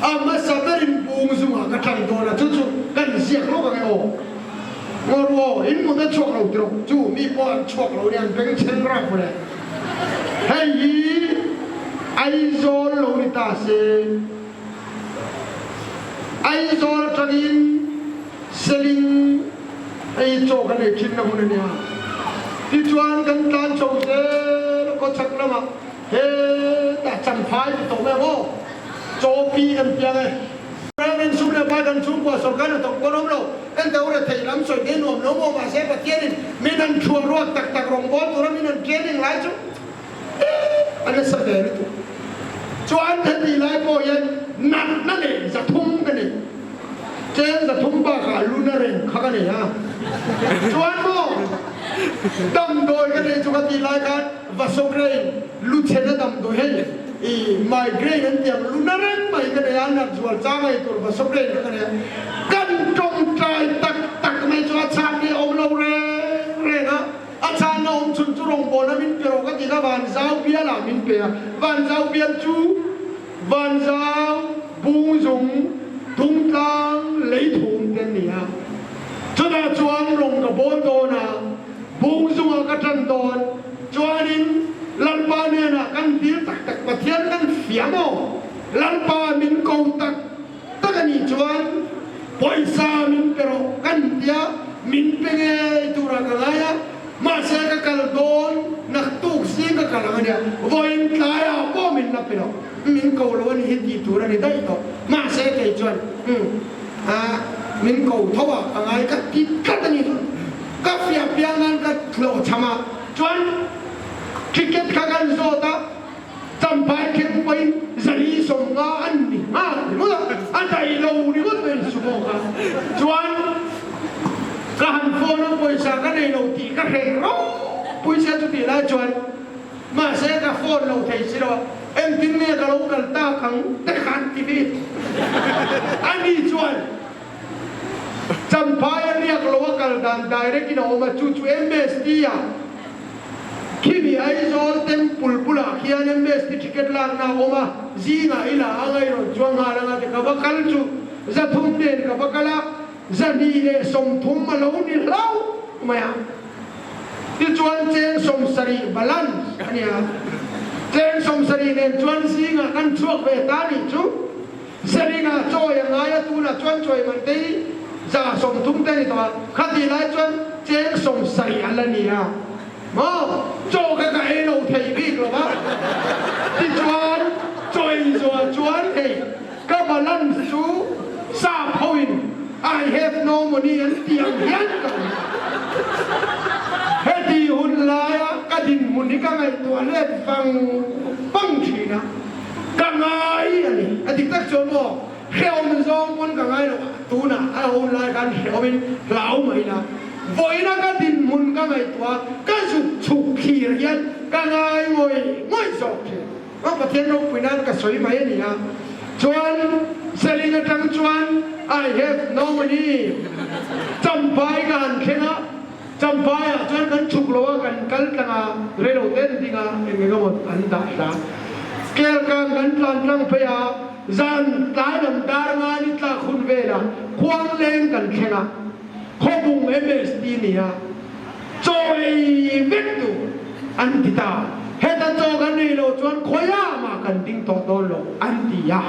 A hmasa berin bung zungah ka ṭang dawn a, chu chu kan ziak lawk ang e aw. Ngaw ru aw, in mut a chhuak lo tiro, chu mi pawh an chhuak lo nia an beng chheng rap mawle. Hei hi Aizawl lo ni ta se, Aizawl atangin Seling hei chaw kan ei thin na hun a nia. Tichuan kan tlan chho zel a khawchhak lamah hetah Champhai ti tawh mai ang aw, chaw pi kan piang e. Ram in sum leh pai kan chhungkua sawrkar hnathawk pawn awm lo, en ta ura theih lam sawi te nuam lo maw mahse Pathianin min han thuah ruak tak tak rawngbawl tura min han training lai chu eh a nasa ve lutuk. Chuan heti lai pawh hian natna leh 300 ka nei. Cheng 300 bakah luna reng kha ka nei a. Chuan maw damdawi ka nei chu ka tih lai khan Vasograin luchhena damdawi hei i migraine an tih ang luna reng mai ka nei a, nat zual chang ei tur Vasograin kha ka nei a. Kan tawngtai tak tak mai chu a chhan hi a awm lo reng reng a. A chhanna awm chhun chu rawngbawlna min pe rawh ka ti kha Vanzau bialah min pe a. Vanzau bial chu Vanzau, Bungzung, Dungtlang, Leithum te an ni a. Chutah chuan rawng ka bawl dawn a, Bungzungah ka tan dawn. Chuanin Lalpa hnenah kan dil tak tak Pathian kan fiam aw. Lalpa min ko tak tak a nih chuan pawisa min pe rawh kan tia min pe ngei turah ka ngai a, mahse ka kal dawn naktuk zing ka kal ang a nia, vawiin tlaiah pawh min la pe lo, min ko lo a ni hi tih tur a ni daih tawh, mahse kei chuan umm ah min ko tho a ka ngai ka ti tlat a ni chu, ka fiah piang nan ka hlawhchham a, chuan ticket kha kan zawt a. Champhai thleng pawhin 450 an ni nghal ringawt a, a dai lo ringawt mai in sumo kha chuan ka han phone a pawisa ka nei lo tih ka hreh ropui sia chutih lai chuan mahse ka phone lo thei si lo a, engtin nge ka lo kal tak ang te khan ti ve ani chuan Champhai a riak lo a kal dan direct in a awm a chu chu MST ah Khimi Aizawl Temple bulah khian MST ticket lakna a awm a, zingah i la anga i rawn chuang nghal anga ti ka va kal chu 300 nen ka va kal a, 230 a lo ni hlauh mai a. Tichuan cheng 70 balance a nia, cheng 70 nen chuan zingah kan chhuak ve ta nih chu. Serina chawi a ngai a, tunah chuan chawi man te hi 130 te a ni tawh a, khatih lai chuan cheng 70 a la ni a, maw chaw kha ka ei lo thei bik lo va, tichuan chawi zual chuan hei ka balance chu sap ho in I have no money an ti ang hian ka awm a, heti hun laia ka dinhmun hi ka ngaihtuah let vang vang thin a. Ka ngai a ni. A dik tak chuan maw hrehawm zawng pawn ka ngai lo. Tunah a hun lai khan hrehawmin hlau mai ila. Vawiina ka dinhmun ka ngaihtuah a, ka zuk chhuk thlir hian ka ngai ngawih ngawih zawk thin. Aw Pathian ropui nan ka sawi mai a ni a. Chuan Seling atang chuan I have no money. Champhai ka han thleng a. Champhaiah chuan kan chhuk lo a, kan kal tlang a, reilo te an ding a, eng eng emaw an dah hla. Kelkang kan tlan tlang phei a, zan tlai lam dar nga ni tlak hun velah Khuangleng kan thleng a, Khawbung MST ni a, chaw ei vek tur an ti ta. Heta chaw kan ei loh chuan khawiah mah kan ding tawh dawn lo an ti a,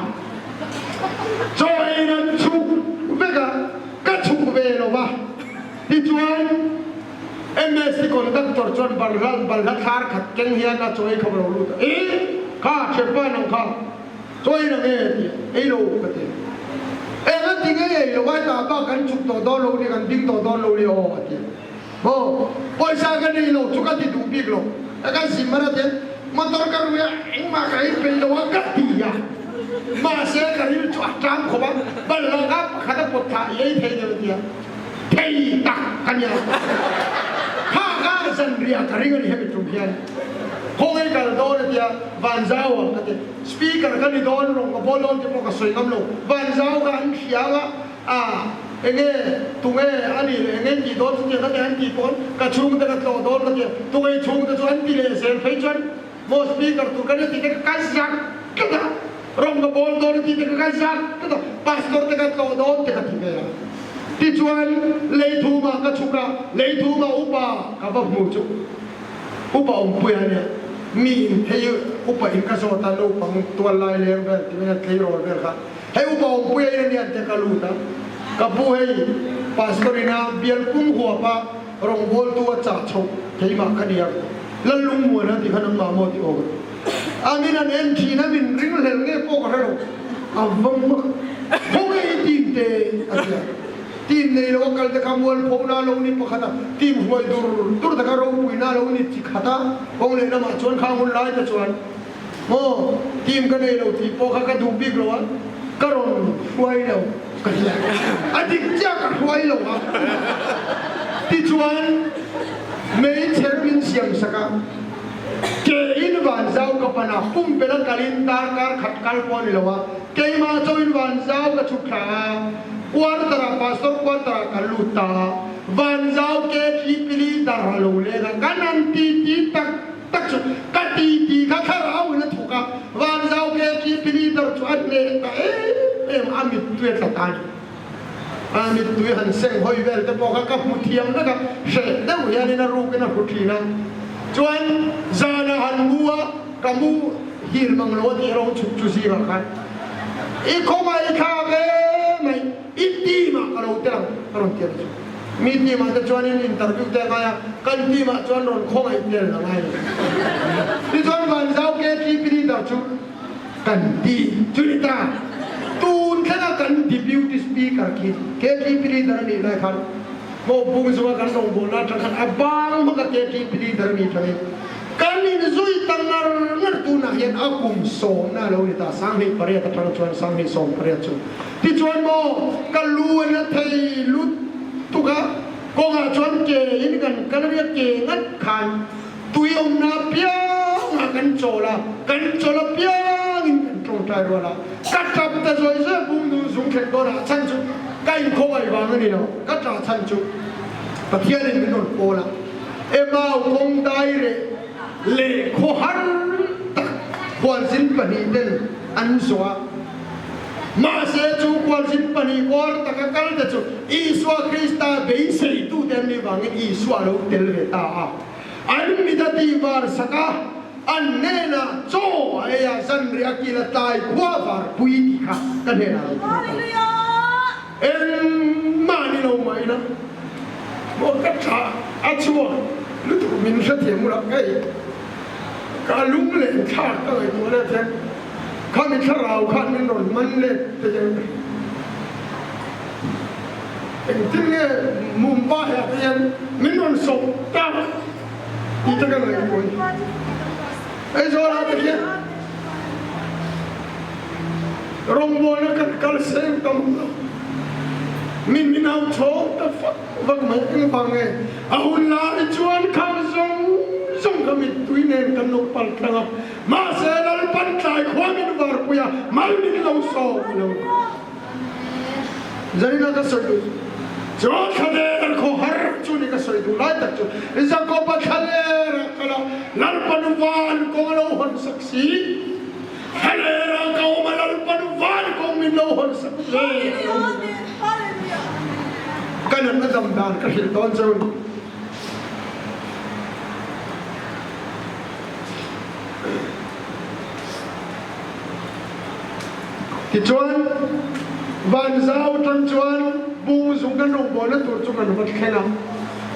chaw ei an chhuk vek a, ka chhuk ve lo va. Tichuan, MSC conductor chuan balhla balhla thlar khat keng hian a chaw ei kha lo lut a, Ih! Kha, thianpa nang kha chaw ei na nge? ti a, Ei lo ka ti a. Eng a ti nge ei lo ai tah bak kan chuk tawh dawn lo ni, kan ding tawh dawn lo ni aw a ti a. Maw, pawisa ka nei lo chu ka ti duh bik lo, ka kan sim mar a ti a, motor ka rui a, engmah ka ei peih lo a ka ti a. Mahse, ka ril chu a tang khawp a, balhla kha pakhat a pawt thlah i ei thei lo a ti a. Thei tak ka nia. Kha kha zanriah ka ring a ni hemi tum hian. Khawngaih kal dawn a tia Vanzau ah ka ti. Speaker ka ni dawn rawng ka bawl dawn tih pawh ka sawi ngam lo. Vanzau kha an hria anga a enge tunge a nih leh enge tih dawn chutiang ka ti an tih pawn ka chhungte ka tlawh dawn ka tia tunge chhungte chu an ti leh zel phei chuan maw speaker tur ka ni tih te ka kai zak tlat a. Rawng ka bawl dawn a tih te ka kai zak tlat a, pastor te ka tlawh dawn te ka ti ve a. Tichuan Leithumah ka chhuk a, Leithumah upa ka va hmu chu upa awmpui a nia, mi in hei upa in ka zawt a, naupang tual lai leng vel ti mai a tleirawl vel kha, hei upa awmpui a in a nia te ka lut a, ka pu hei pastor ina bial pum huap a rawngbawltu a chah chhoh keimah ka nia, Lallungmuan a ti kha nangmah maw ti aw ka ti. A min an en thin a, min ringhlel nge pawh ka hre lo. A va mak. Khawnge? te a ti a. Team nei lo a kal te kha mualpho na lo ni pakhat a, team hruai dur dur te kha ropui na lo ni chi khat a, kawng leh lamah chuan khang hun lai te chuan maw team ka nei lo tih pawh kha ka duh bik lo a, ka rawn hruai lo ka ti a, a dik chiah ka hruai lo a tichuan meichher min siam sak a, ke in van zau ka pan a, pumpelh a kalin darkar khat kal pawh a ni lo a, keimah chauhin van zau ka chhuk thla a. Quarter ah pastor quarter ah kan lut ta a, Vanzau KTP leader a lo leng a, kan han titi tak tak chu ka titi kha thlarau in a thawk a, Vanzau KTP leader chu a hneh ta em em a, mittui a tla ta a ni. A mittui han seng hawi vel te pawh kha ka hmu thiam vek a, hreh deuh hianin a rukin a hru thin a, chuan zan ah han mu a, ka mu hil mang lo a tih erawh chhuk chu zingah khan I khawngaih thlak e mai, i team ah ka lo tel ang ka rawn ti a ni chu. Mi team ah te chuan in interview te a ngai a, kan team ah chuan rawn khawngaih tel a ngai lo. Tichuan Vanzau KTP leader chu kan ti chu ni ta. Tun thlenga kan deputy speaker khi KTP leader a nih lai khan maw Bungzunga kan rawngbawlna atang khan a bang hmaka KTP leader a nih tangin Kan inzui ta ngar ngar tunah hian a kum sawmna a lo ni ta, 2008 atang chuan 2018 chu. Tichuan maw ka lu a na thei lutuk a, kawngah chuan ke in kan kal a nia, ke ngat khan tui awmna apiangah kan chawl a, kan chawl apiangin kan tawngtai rual a, ka tap ta zawi zawi a bung dun zung thleng dawnah chhan chu ka inkhawngaih vang a ni lo, ka tah chhan chu Pathianin min rawn pawl a. Emau kawng daireh leh khawhar tak khualzin pahnih ten an zawh a. Mahse chu khualzin pahnih kawr taka kal te chu Isua Krista beiseitute an nih vangin Isua a lo tel ve ta a. An mit a tihvar sak a, an hnenah chaw a ei a, zanriah a kil a tlai khua varpui tih kha ka hnenah a lo thu ta. Engmah ni lo mah ila maw ka tha a chhuak lutuk min hrethiam ulak ngei ka lung leh thlak ka ngaihtuah let hian khami thlarau khan min rawn man let te hian engtin nge Mumbai ah te hian min rawn sawp tak tih te ka ngaihtuah ni Aizawl ah te khian Rawngbawlna kan kal seng tam lo. Min min hau chhawng ta fak vak mai engvang nge a hun lai chuan khang zawng zawng kha mittui nen kan lo pal tlang a, mahse Lalpan tlai khua min varpui a, mal min lo sawm lo. Zarina ka sawi duh chu thlaler khaw har chu ni ka sawi duh lai tak chu Jakoba thlaler ah kal a, Lalpan van kawng a lo hawn sak si. Thlaler ah ka awm a Lalpan van kawng min lo hawn sak ve a lo ni. Ka natna dam dan ka hrilh dawn cheu ni. Tichuan, Vanzau atang chuan Bungzung kan rawngbawlna tur chu kan va thleng a.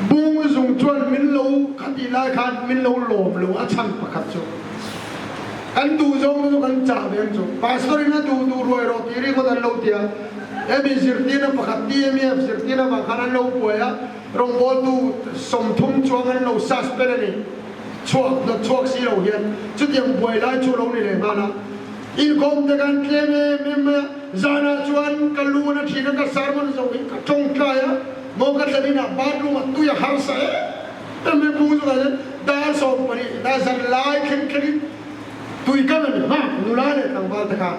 Bungzung chuan min lo khatih lai khan min lo lawm lo a chhan pakhat chu. Kan duh zawng chu kan chah ve ang chu. Pastor in a duh duh ruai rawh tih ringawt an lo ti a. Hemi zirtirna pakhat TMEF zirtirna vang khan an lo buai a, rawngbawltu 30 chuang an lo suspend a ni. Chhuak hnawt chhuak si lo hian chutiang buai lai chu lo ni leh nghal a. Inkhawm te khan tlem em em mai a, zanah chuan ka lu na thin a, ka sermon zawng hi ka tawngtai a, maw ka thlen inah bathroom ah tui a harsa em em mai bung zawkah hian dar 12 dar zan lai thleng thlengin tui ka rawn nghak nula leh tlangval te kha.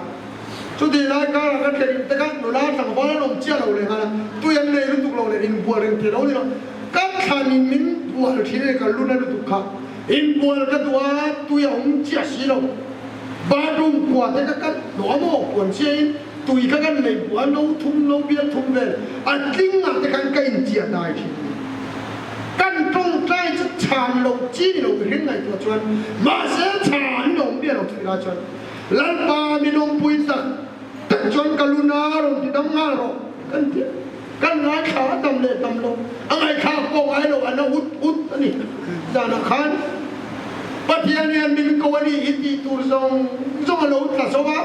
Chutih lai karah ka thlen te kha nula tlangval an awm chiah lo leh nghal a, tui an nei lutuk lo leh inbual reng thei lo ni lo. Ka thlan in min bual thin a ni ka lu na lutuk kha. Inbual ka duh a, tui a awm chiah si lo. Bathroom kua te ka kat hnawh a maw puan chiah in tui kha kan nei buh a no thum no bial thum vel a tling ah te khan ka inchiah dai thin a ni. Kan tawngtai chu chhan loh chi ni lo mihring ngaihtuah chuan mahse chhan in a awm miah lo chutih lai chuan Lalpa min awmpui tak tak chuan ka lu na rawn ti dam nghal rawh kan ti a. Kan ngaithla a tam leh tam lo, a ngaihthlak pawh ngai lo, a na ut ut a ni. Zanah khan Pathian hian min ko a ni i tih tur zawng zawng a lo tla zo a.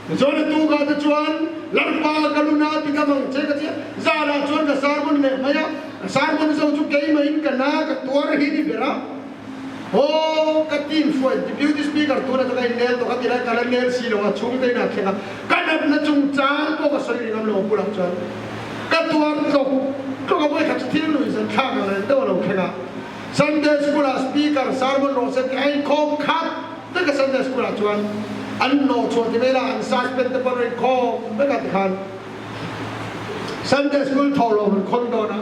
Tichuan a tukah te chuan Lalpa ka luna ti ka mang che ka tia, zanah chuan ka sermon leh mai a, ka sermon zo chu keimahin ka na ka tuar hi ni ber a, aw ka team hruai deputy speaker tuna chu ka innel tawh ka ti lai ka la nel si lo a, chhungte inah thleng a, ka natna chungchang pawh ka sawi ringam lo a bulah chuan ka tuar tlawk tlawk a, vawikhat chu thil nuih zan thlak ang reng deuh a lo thleng a, Sunday school ah speaker sermon rawh se tih a inkhawm khat. Vek a Sunday school ah chuan an hnawh chhuah ti mai la, an suspend te pawh an rawn khawm vek a tikhan Sunday school thawh lo an khawn dawn a,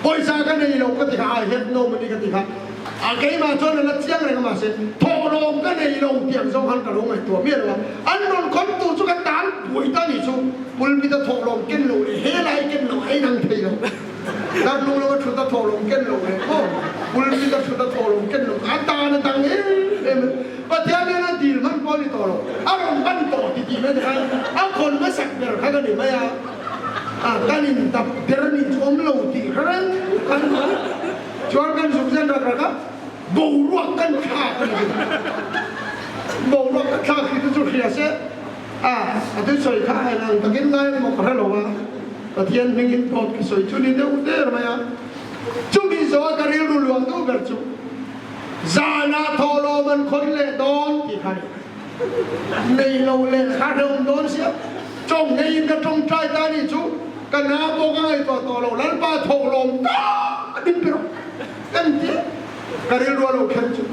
pawisa ka nei lo ka ti kha I have no money ka ti kha a keimah chuan a la chiang reng a mahse thawhlawm ka nei lo tih ang zawng khan ka lo ngaihtuah miah lo a, an rawn khawn tur chu ka tan buai ta nih chu pulpit a thawhlawm ken loh leh helai ken loh a inang thei lo. Darlung lama thut a thawhlawm ken lo leh maw? Pulpit a thut a thawhlawm ken lo a tan a dang em em a. Pathian hian a dil hman pawh a ni tawh lo, a rawn hman tawh ti tih mai khan a khawn hmasak ber kha ka ni mai a, a kan in dap ber nih chu awm lo tih hre reng khan chuan kan zuk zen rak rak a, boruak kan thlak a ni. Boruak ka thlak hi chu chu hria se. A, a thusawi kha a inang takin ngai emaw ka hre lo a, Pathian hmingin dawt ka sawi chu ni deuh der mai a. Chumi zawha ka rilru luah duh ber chu zanah thawhlawm an khawn leh dawn tih kha a ni. Nei lo leh kha hrehawm dawn sia, tawng ngeiin ka tawngtai ta nih chu ka na pawh ka ngaihtuah tawh lo, Lalpa thawhlawm tak a din ber awm engtia ka rilru a lo thlen chu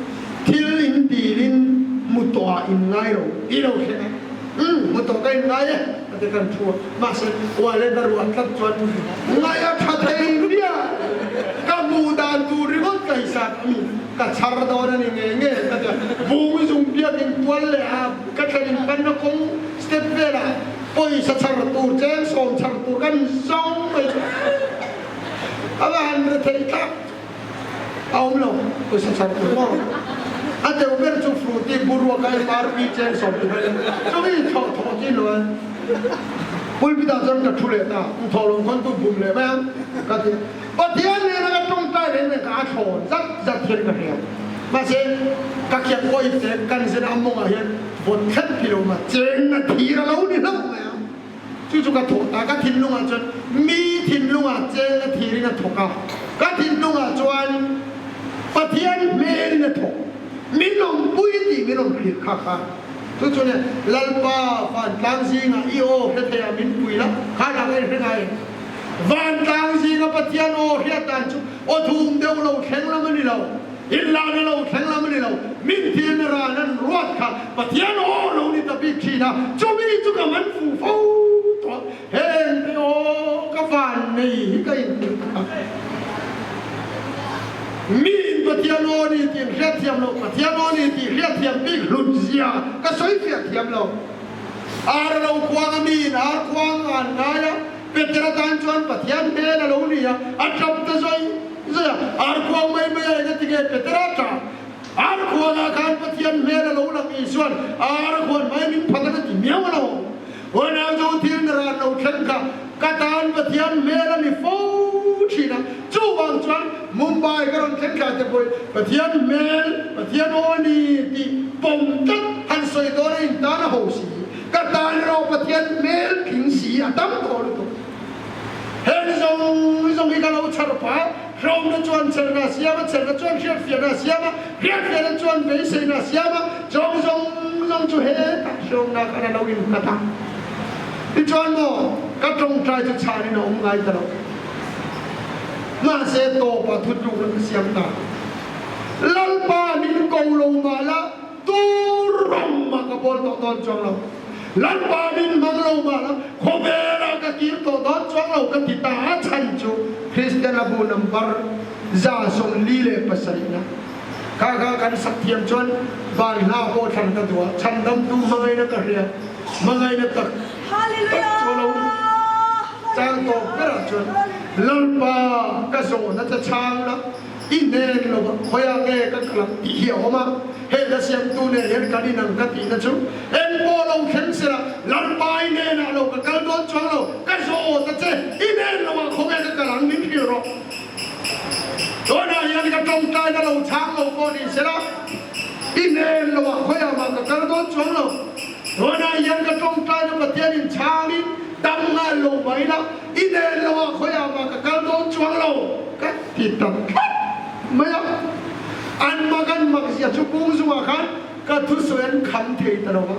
thil in dilin mu tawhah in ngai lo tih lo thlen a, umm mu tawh ka in ngai e a ti kan thu a, mahse uai ka ruah tlat chuan ngai a tha thei viau, ka hmuh dan tur ringawt ka hisat a mi ka chhar dawn a ni nge nge ka ti a, vung zung biakin tual leh a ka thlen in panna kawng step velah pawisa chhar tur cheng sawm chhar tur kan zawng mai chu a va han rethei thlak. A awm lo, pawisa chhar tur maw? A deuh ber chu Fruity Buruak a MRP cheng 10 vel chumi thlawh thawh chi lo a. Pulpit ah chuan ka thu leh ta, in thawh lo khawn tu bum leh mai ang ka ti. Pathian nena ka tawngtai reng reng ka a thlawn zat zat hian ka hria. Mahse, ka khiat awih te kan zena a mawngah hian vawt thlen phi lo ma cheng na thir a lo ni hlauh mai a. Chu chu ka thawh ta, ka thinlungah chuan mi thinlungah cheng a thirin a thawk a, ka thinlungah chuan Pathian hmelin a thawk, min awmpui tih min rawn hrilh kha kha. Chu chu nia, Lalpa vantlang zingah i aw hre thei ah min pui la, kha lah ka inhre ngai em? Vantlang zinga Pathian aw hriat dan chu aw thum deuh lo thleng lam a ni lo. Inlana lo thleng lam a ni lo, min thilna ran an ruat kha Pathian aw lo ni ta bik thin a, chumi chu ka man fu fo tawh. Heng te aw ka van nei hi ka inhrilh tak a. Miin Pathian aw ni tih an hriatthiam loh, Pathian aw ni tih hriatthiam bik hlut zia ka sawi fiah thiam lo. Ar a lo khuang a, miin ar khuang a an ngai a, Petera tan chuan Pathian hmel a lo ni a, a tap ta zawi zawi a, ar khuang mai mai a engati nge Petera tah? Ar khuangah khan Pathian hmel a lo lang Isuan ar a khuan mai min phat a ka ti miau a lo. Huanau chu thil na ran lo thleng kha ka tan Pathian hmel a ni fo thin a, chuvang chuan Mumbai ka rawn thleng thla te pawhin Pathian hmel, Pathian aw a ni tih pawm tlat han sawi dawn a intan a ho si. Ka tan erawh Pathian hmel tling si a tam tawh lutuk. Heng zawng zawng hi ka lo chhar phah, hrehawmna chuan cherna a siam a, cherna chuan hriatfiahna a siam a, hriatfiahna chuan beiseina a siam a, zawng zawng zawng chu hetah hrehawmna khan a lo innghat a. Tichuan maw, ka tawngtai chu chhanin a awm ngai ta lo. Mahse tawpah thutlukna ka siam ta. Lalpa min ko lo mah la, Tur ram ah ka bawl tawh dawn chuang lo. Lalpa min hmang lo mah la, khawvel ah ka kir tawh dawn chuang lo ka ti ta a chhan chu Kristian a bu number 47 na kha kha kan sak thiam chuan van hla pawh thlan ka duh a, chhandamtu hmangaihna ka hria, hmangaihna tak tak chu lo chang tawp berah chuan Lalpa ka zawhna che chhang la. I hnen lo va khawiah nge ka kal ang tih hi a awm a, he hla siamtu nen hian kan inang ka tihna chu eng pawh lo thleng se la, Lalpa i hnenah lo ka kal dawn chuang lo, ka zawh ta che, i hnen lo ah khawnge ka kal ang min hrilh rawh. Tunah hian ka tawngtaina lo chhang lo pawh ni se la, i hnen lo ah khawiah mah ka kal dawn chuang lo, tunah hian ka tawngtaina. Pathianin chhangin dam nghal lo mai la, i nen lo ah khawiah mah ka kal dawn chuang lo ka ti ta tlat mai a. An mak an mak zia chu kung zungah khan ka thusawi an kham thei ta lo va.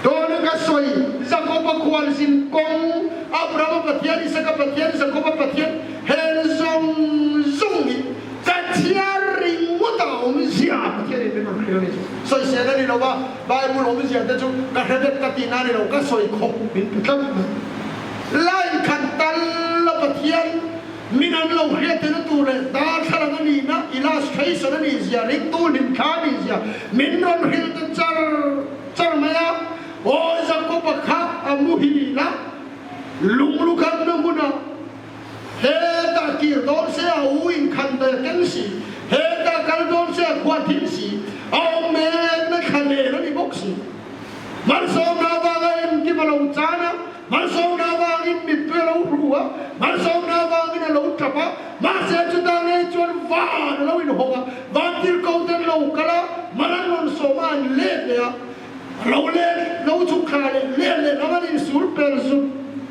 Tawna ka sawi, Jakoba khualzin kawng, Abrahama Pathian, Isaka Pathian, Jakoba Pathian, hel zawng zawng hi ka chhiar ringawt a awmzia Pathianin min rawn hrilh a ni. Sawisel a ni lo va, Bible awmzia te chu ka hre vek ka tihna a ni lo, ka sawi khawp min pe tlat mai. Line khat tal a Pathian min an lo hriatna tur leh darthlalang a nihna, illustration a nih zia, ringtu hlimthla a nih zia min rawn hrilh ta char char mai a. Aw Jakoba kha a muhil a, lunglukhatna hmunah hetah kir dawn se a u inkhan ve keng si, hetah kal dawn se a khua thim si, a awm mekna thla len a ni bawk si. Malsawmna avanga engkim a lo chan a, malsawmna avangin mittui a lo hru a, malsawmna avangin a lo tap a, mahse chutah ngei chuan van a lo inhawng a, vantirhko ten lo kal a, mal an rawn sawm a, an let leh a, a lo let lo chhuk thla leh let leh lam an insur per zut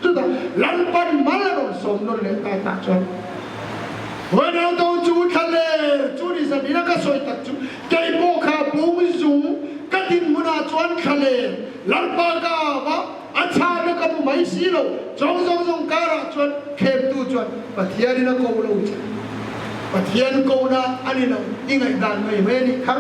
zut a, Lalpan mal a rawn sawm nawn leh ta tah chuan Ronaldo chu thla ler chu ni zan ina ka sawi tak chu kei pawh kha bung zung ka dinhmunah chuan thla ler Lalpa ka au a, a chhana ka hmu mai si lo, chawng zawng zawng karah chuan khemtu chuan Pathianin a ko lo che. Pathian kona a ni lo, i ngaihdan mai mai a nih kha.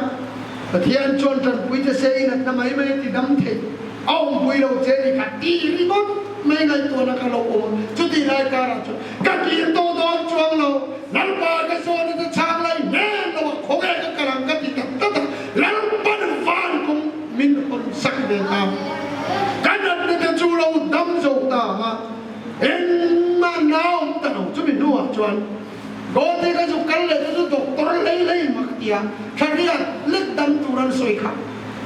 Pathian chuan tanpui che se i natna mai mai a ti dam thei, a awmpui lo che a nih kha ti ringawt mai ngaihtuahna kha lo awm a, chutih lai karah chuan ka kir tawh dawn chuang lo, Lalpa ka zawhna te chhang lai hmel lo a khawnge ka kal ang ka ti tak tak a, Lalpan van kawng min hawn sak ve ta, ka natna te chu lo dam zo ta ang a, engmah naum ta lo chumi hnuah chuan Gote ka zu kal leh chu chu doctor hlei hlei mak tia thla riat lek dam tur an sawi kha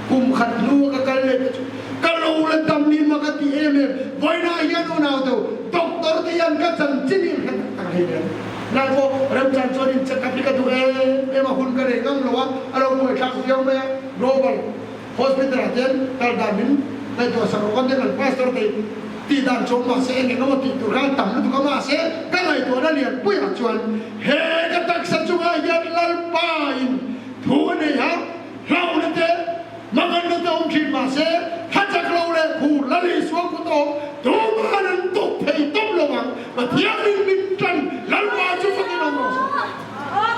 kum khat hnu a ka kal leh te chu ka lo la dam hi mak a ti em em. Vawiinah hian unau deuh doctor te hian ka chanchin hi an hre tak tak hlei nen. Lai pawh remchan chuan in check up hi ka duh em em a, hun ka nei ngam lo a, a lo buaithlak viau mai a, Global Hospital ah hian kal dan min ngaihtuah sak rawh kan ti kan pastor te tih dan chu mahse eng eng emaw tih tur khan tam lutuk a mahse ka ngaihtuahna lian puiah chuan he ka taksa chungah hian Lalpa in thu a nei a hlauhna te manganna te awm thin mahse thla chak lo leh khur Lal Isua kut awm tuman an tuk thei tawp lo ang Pathian in min tan Lalpa chu fakin awm rawh se.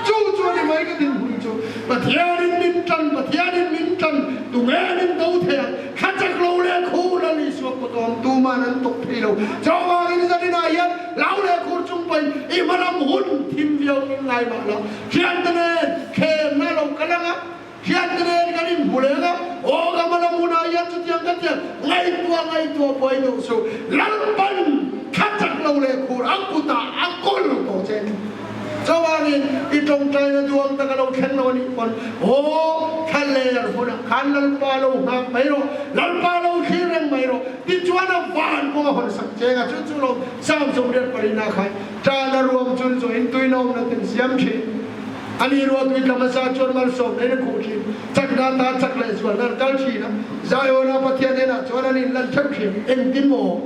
Chu chu a ni mai ka dinhmun chu. Pathianin min tan, Pathianin min tan, tunge min do thei ang? Thla chak lo leh khur a Isua kut awm tuman an tuk thei lo. Chuvangin zaninah hian lau leh khur chung pawhin i hmalam hun thim viau min ngai mah lo. Thiante nen thlemna lo kal ang a, thiante nen kan inhmu leng a, aw ka hmalam hunah hian chutiang ka tiang ngaihtuah ngaihtuah buai duh suh. Lalpan thla chak lo leh khur a kutah a kawl tawh che. Chuanin i tawngtaina duang tak a lo thleng lo a nih pawn, Aw, thla ler hunah khan Lalpa lo nghak mai rawh, Lalpa lo thlir reng mai rawh, tichuan a van kawng a hawn sak cheng a, chu chu lo Psalm 28 khan tan a ruam chun zawhin tuinawmna ten siam thin. A ni rua tui tla hmasa chuan malsawm neiin a khuh thin, chakna atan chak leh zualna an kal thin a, Zion-a Pathian hnenah chuan an inlan theuh thin, engtin maw?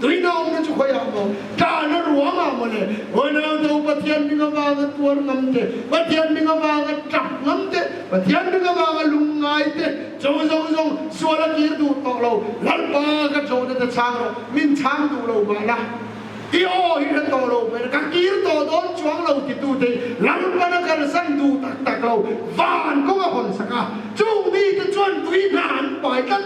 Tuina awmna chu khawiah maw? Ṭahna ruangah maw le? Unau do Pathian hming avanga tuar ngam te, Pathian hming avanga ṭap ngam te, Pathian hming avanga lungngai te, chu zawng zawng sual a kir duh tawh lo. Lalpa ka ṭawhna te chhang rawh, min chhang duh lo mah la. I aw hi hre tawh lo mai la, ka kir tawh dawn chuang lo titu te hi Lalpan a kalsan duh tak tak lo. Van kawng a hawn sak a, chung mite chuan tui hna an pai tlat.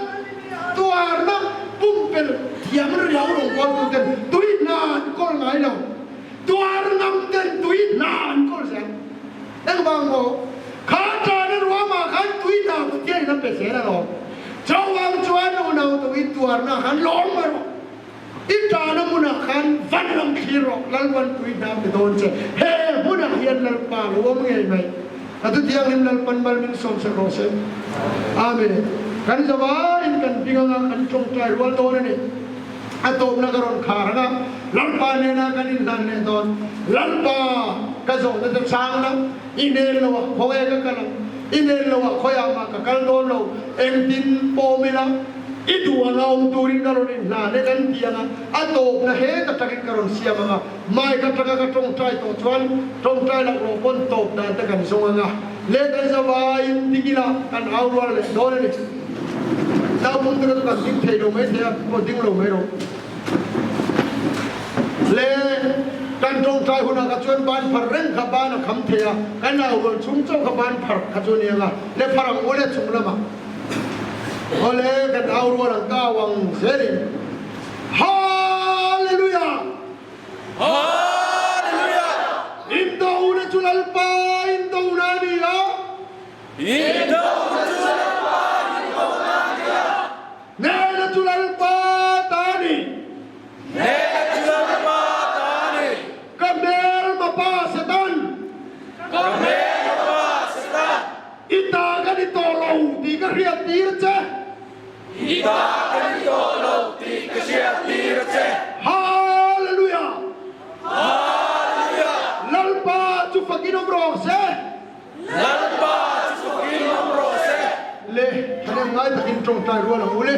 Tuarna pumpelh thiam riau rawngbawltu ten tui hna an kawl ngai lo. Tuar ngam ten tui hna an kawl zel. Engvang maw? Kha ṭana ruamah khan tui hna Pathianin a pe zel alawm. Chuvang chuan unau tawih tuarna khan lawm mai rawh. I ṭana hmunah khan van lam thlir rawh, Lalpan tui hna pe dawn che. He hmunah hian Lalpa lo awm ngei mai. A thutianghlim Lalpan mal min sawm sak rawh se. Amen. Kan zavaiin kan ding anga kan tawngtai rual dawn a ni. A tawpna ka rawn khar anga Lalpa nena kan inhlan leh dawn. Lalpa ka zawhna te chhang la, i hnen lo ah khawnge ka kal ang, i hnen lo ah khawiah mah ka kal dawn lo, engtin pawm ila. I duh anga awm turin ka rawn inhlan e kan ti anga, a tawpna heta takin ka rawn siam anga, mic atanga ka tawngtai tawh chuan tawngtai loh rawh pawn tawp dan te kan zawng anga, leh kan zavaiin ding ila kan au rual leh dawn a ni. Naupang te kha chu kan ding thei lo mai thei a, pawh ding lo mai rawh. Le kan tawngtai hunah kha chuan ban phar reng kha ban a kham thei a, kan au rual chung chauh kha ban phar kha chu a ni anga, le phar ang ule chung lamah. Awle kan au rual ang ka au ang zelin Hallelujah! Hallelujah! Indona chu Lalpa indona a ni a. Indona chu Lalpa indona a ni a. Nena chu Lalpa ta a ni. Nena chu Lalpa ta a ni. Ka hmelma pa Satan. Ka hmelma pa Satan. I ta ka ni tawh lo tih ka hriat tir che. I ta ka ni tawh lo tih ka hriat tir a che. Hallelujah! Hallelujah! Lalpa chu fakin awm rawh se. Lalpa chu fakin awm rawh se. Le, thahnem ngai takin tawngtai rual ang u le.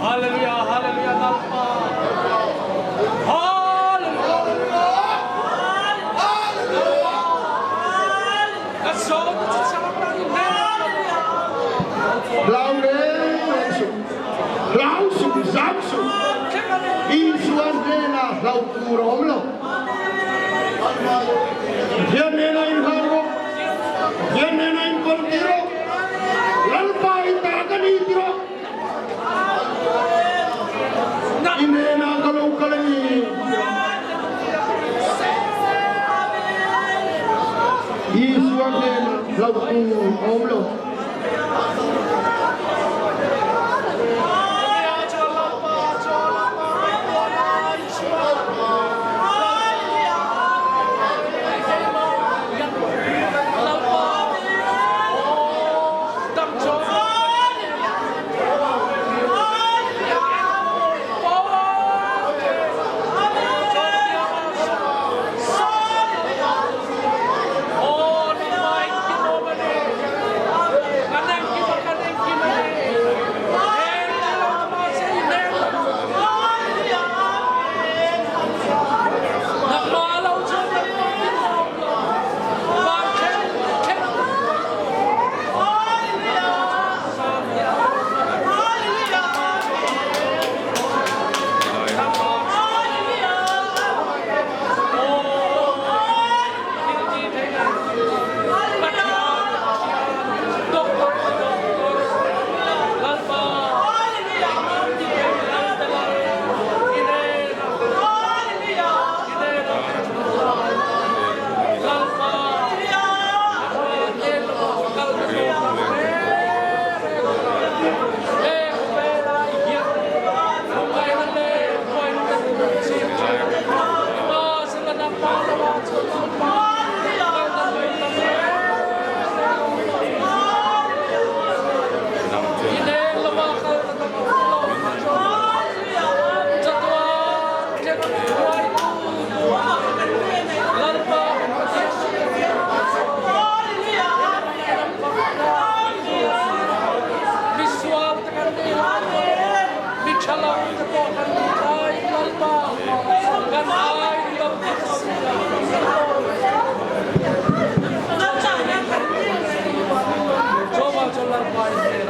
Hallelujah, Hallelujah, Lalpa. Hallelujah. Hlau reng reng suh, hlau suh, zam suh. Isua hnenah hlauh tur a awm lo. Pathian hnenah inhlan rawh, Pathian hnenah inkawl ti rawh, Lalpa i ta ka ni ti rawh. I hnenah ka lo kal a ni ti rawh. Isua hnenah hlauh tur a awm lo.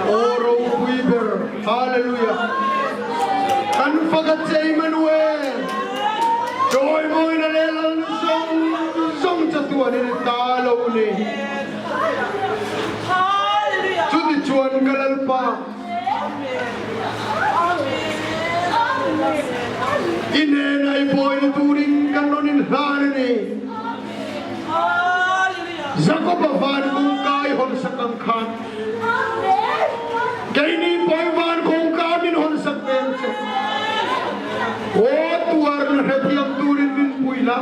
Aw ropui ber Hallelujah Kan fak a che Immanuel Chawimawina leh Lalnu zawng zawng chatuan in i ta lo ni Chutichuan ka Lalpa I hnena i pawina turin kan rawn inhlan a ni. Jakob-a van kawngka i hawnsak ang khan keini pawh i van kawngka min hawnsak ve ang che. Aw tuarna hrethiam turin min pui la,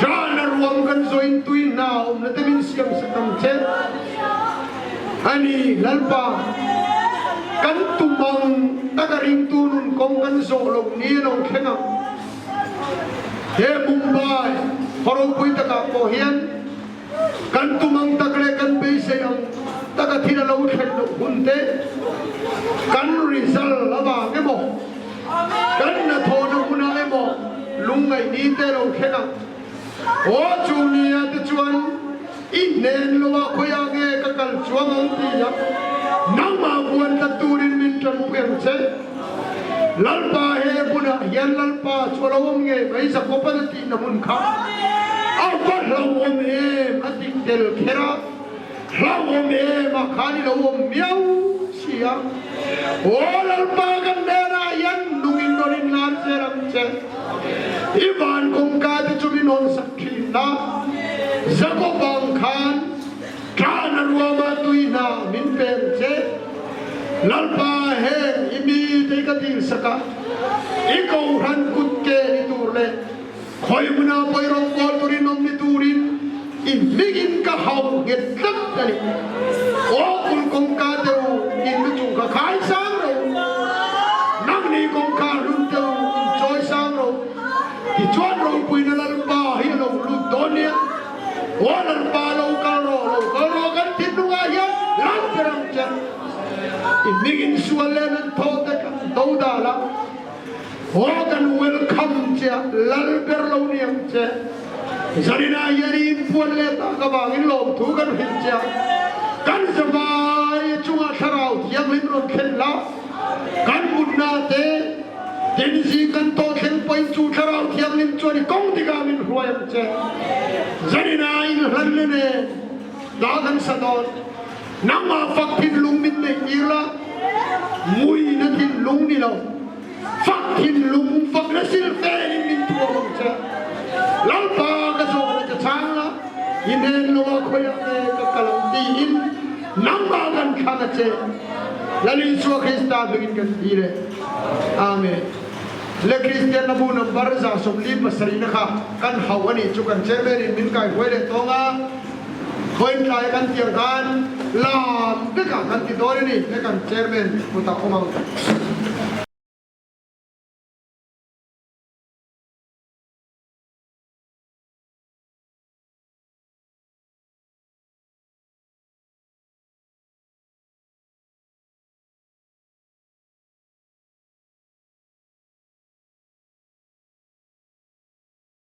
ṭahna ruam kan zawin tui hna awmna te min siamsak ang che. A ni, Lalpa, kan tum ang taka ringtu nun kawng kan zawh lo ni a lo thleng ang. He Mumbai khaw ropui takah pawh hian Kan tum ang tak leh kan beisei ang taka thil a lo thlen loh hun te, kan result avang emaw, kan hnathawhna hunah emaw lungngaih ni te lo thleng ang. Aw chu nia te chuan i hnen lo ah khawiah nge ka kal chuang ang ti a, nangmah vuan tlat turin min tanpui ang che. Lalpa he hmunah hian Lalpa chu a lo awm ngei mai Jakoban a tihna hmun kha a va hlauhawm em a ti tel kher a, hlauhawm em ah khan i lo awm miau si a. Aw Lalpa kan hnenah hian nungin rawn inlan zel ang che. I van kawngka te chu min hawn sak thin a, Jakob ang khan Ṭahna ruama tui hna min peng che. Lalpa heng i mite i ka dilsak a, i kohhran kut ke ni tur leh khawi hmuna pawi rawngbâwl turin awm ni turin i hmingin ka hau nghet tlat a ni. Aw kul kawngka te u, in lu chung kha khai sang ro, nangni kawngkhar hlun te u, in chawi sang ro, tichuan ropuina Lalpa hi a lo lut dawn nia. Aw Lalpa lo kal rawh, lo kal rawh kan thinlungah hian lam ber ang che. I hming in sual leh nan thaw te kan do dal a, aw kan welcome che a, lal ber lo ni ang che. Zaninah hian i inpuan leh tak avangin lawmthu kan hrilh che a, kan zavai chungah thlarau thianghlim rawn thlen la, kan mutna te, Tin zing kan tawh thleng pawhin chu Thlarau Thianghlim chuan i kawng tikah min hruai ang che. Zaninah inhlan le nen hla kan sa dawn. Nangmah fak thinlung min neih tir la, muina thinlung ni lo, fak thinlung fakna silfenin min thuam ang che. Lalpa ka zawhna che chhang la, i hnen loah khawiah nge ka kal ang tiin nangmah kan thlang a che. Lal Isua Krista hmingin kan ti le. Amen. Le Kristian na bu number 47 na kha kan hauh a nih chu kan chairman in min kai huai leh tawng a, khawiin tlai kan tiang khan lam vekah kan ti dawn a ni le kan chairman kutah awm ang.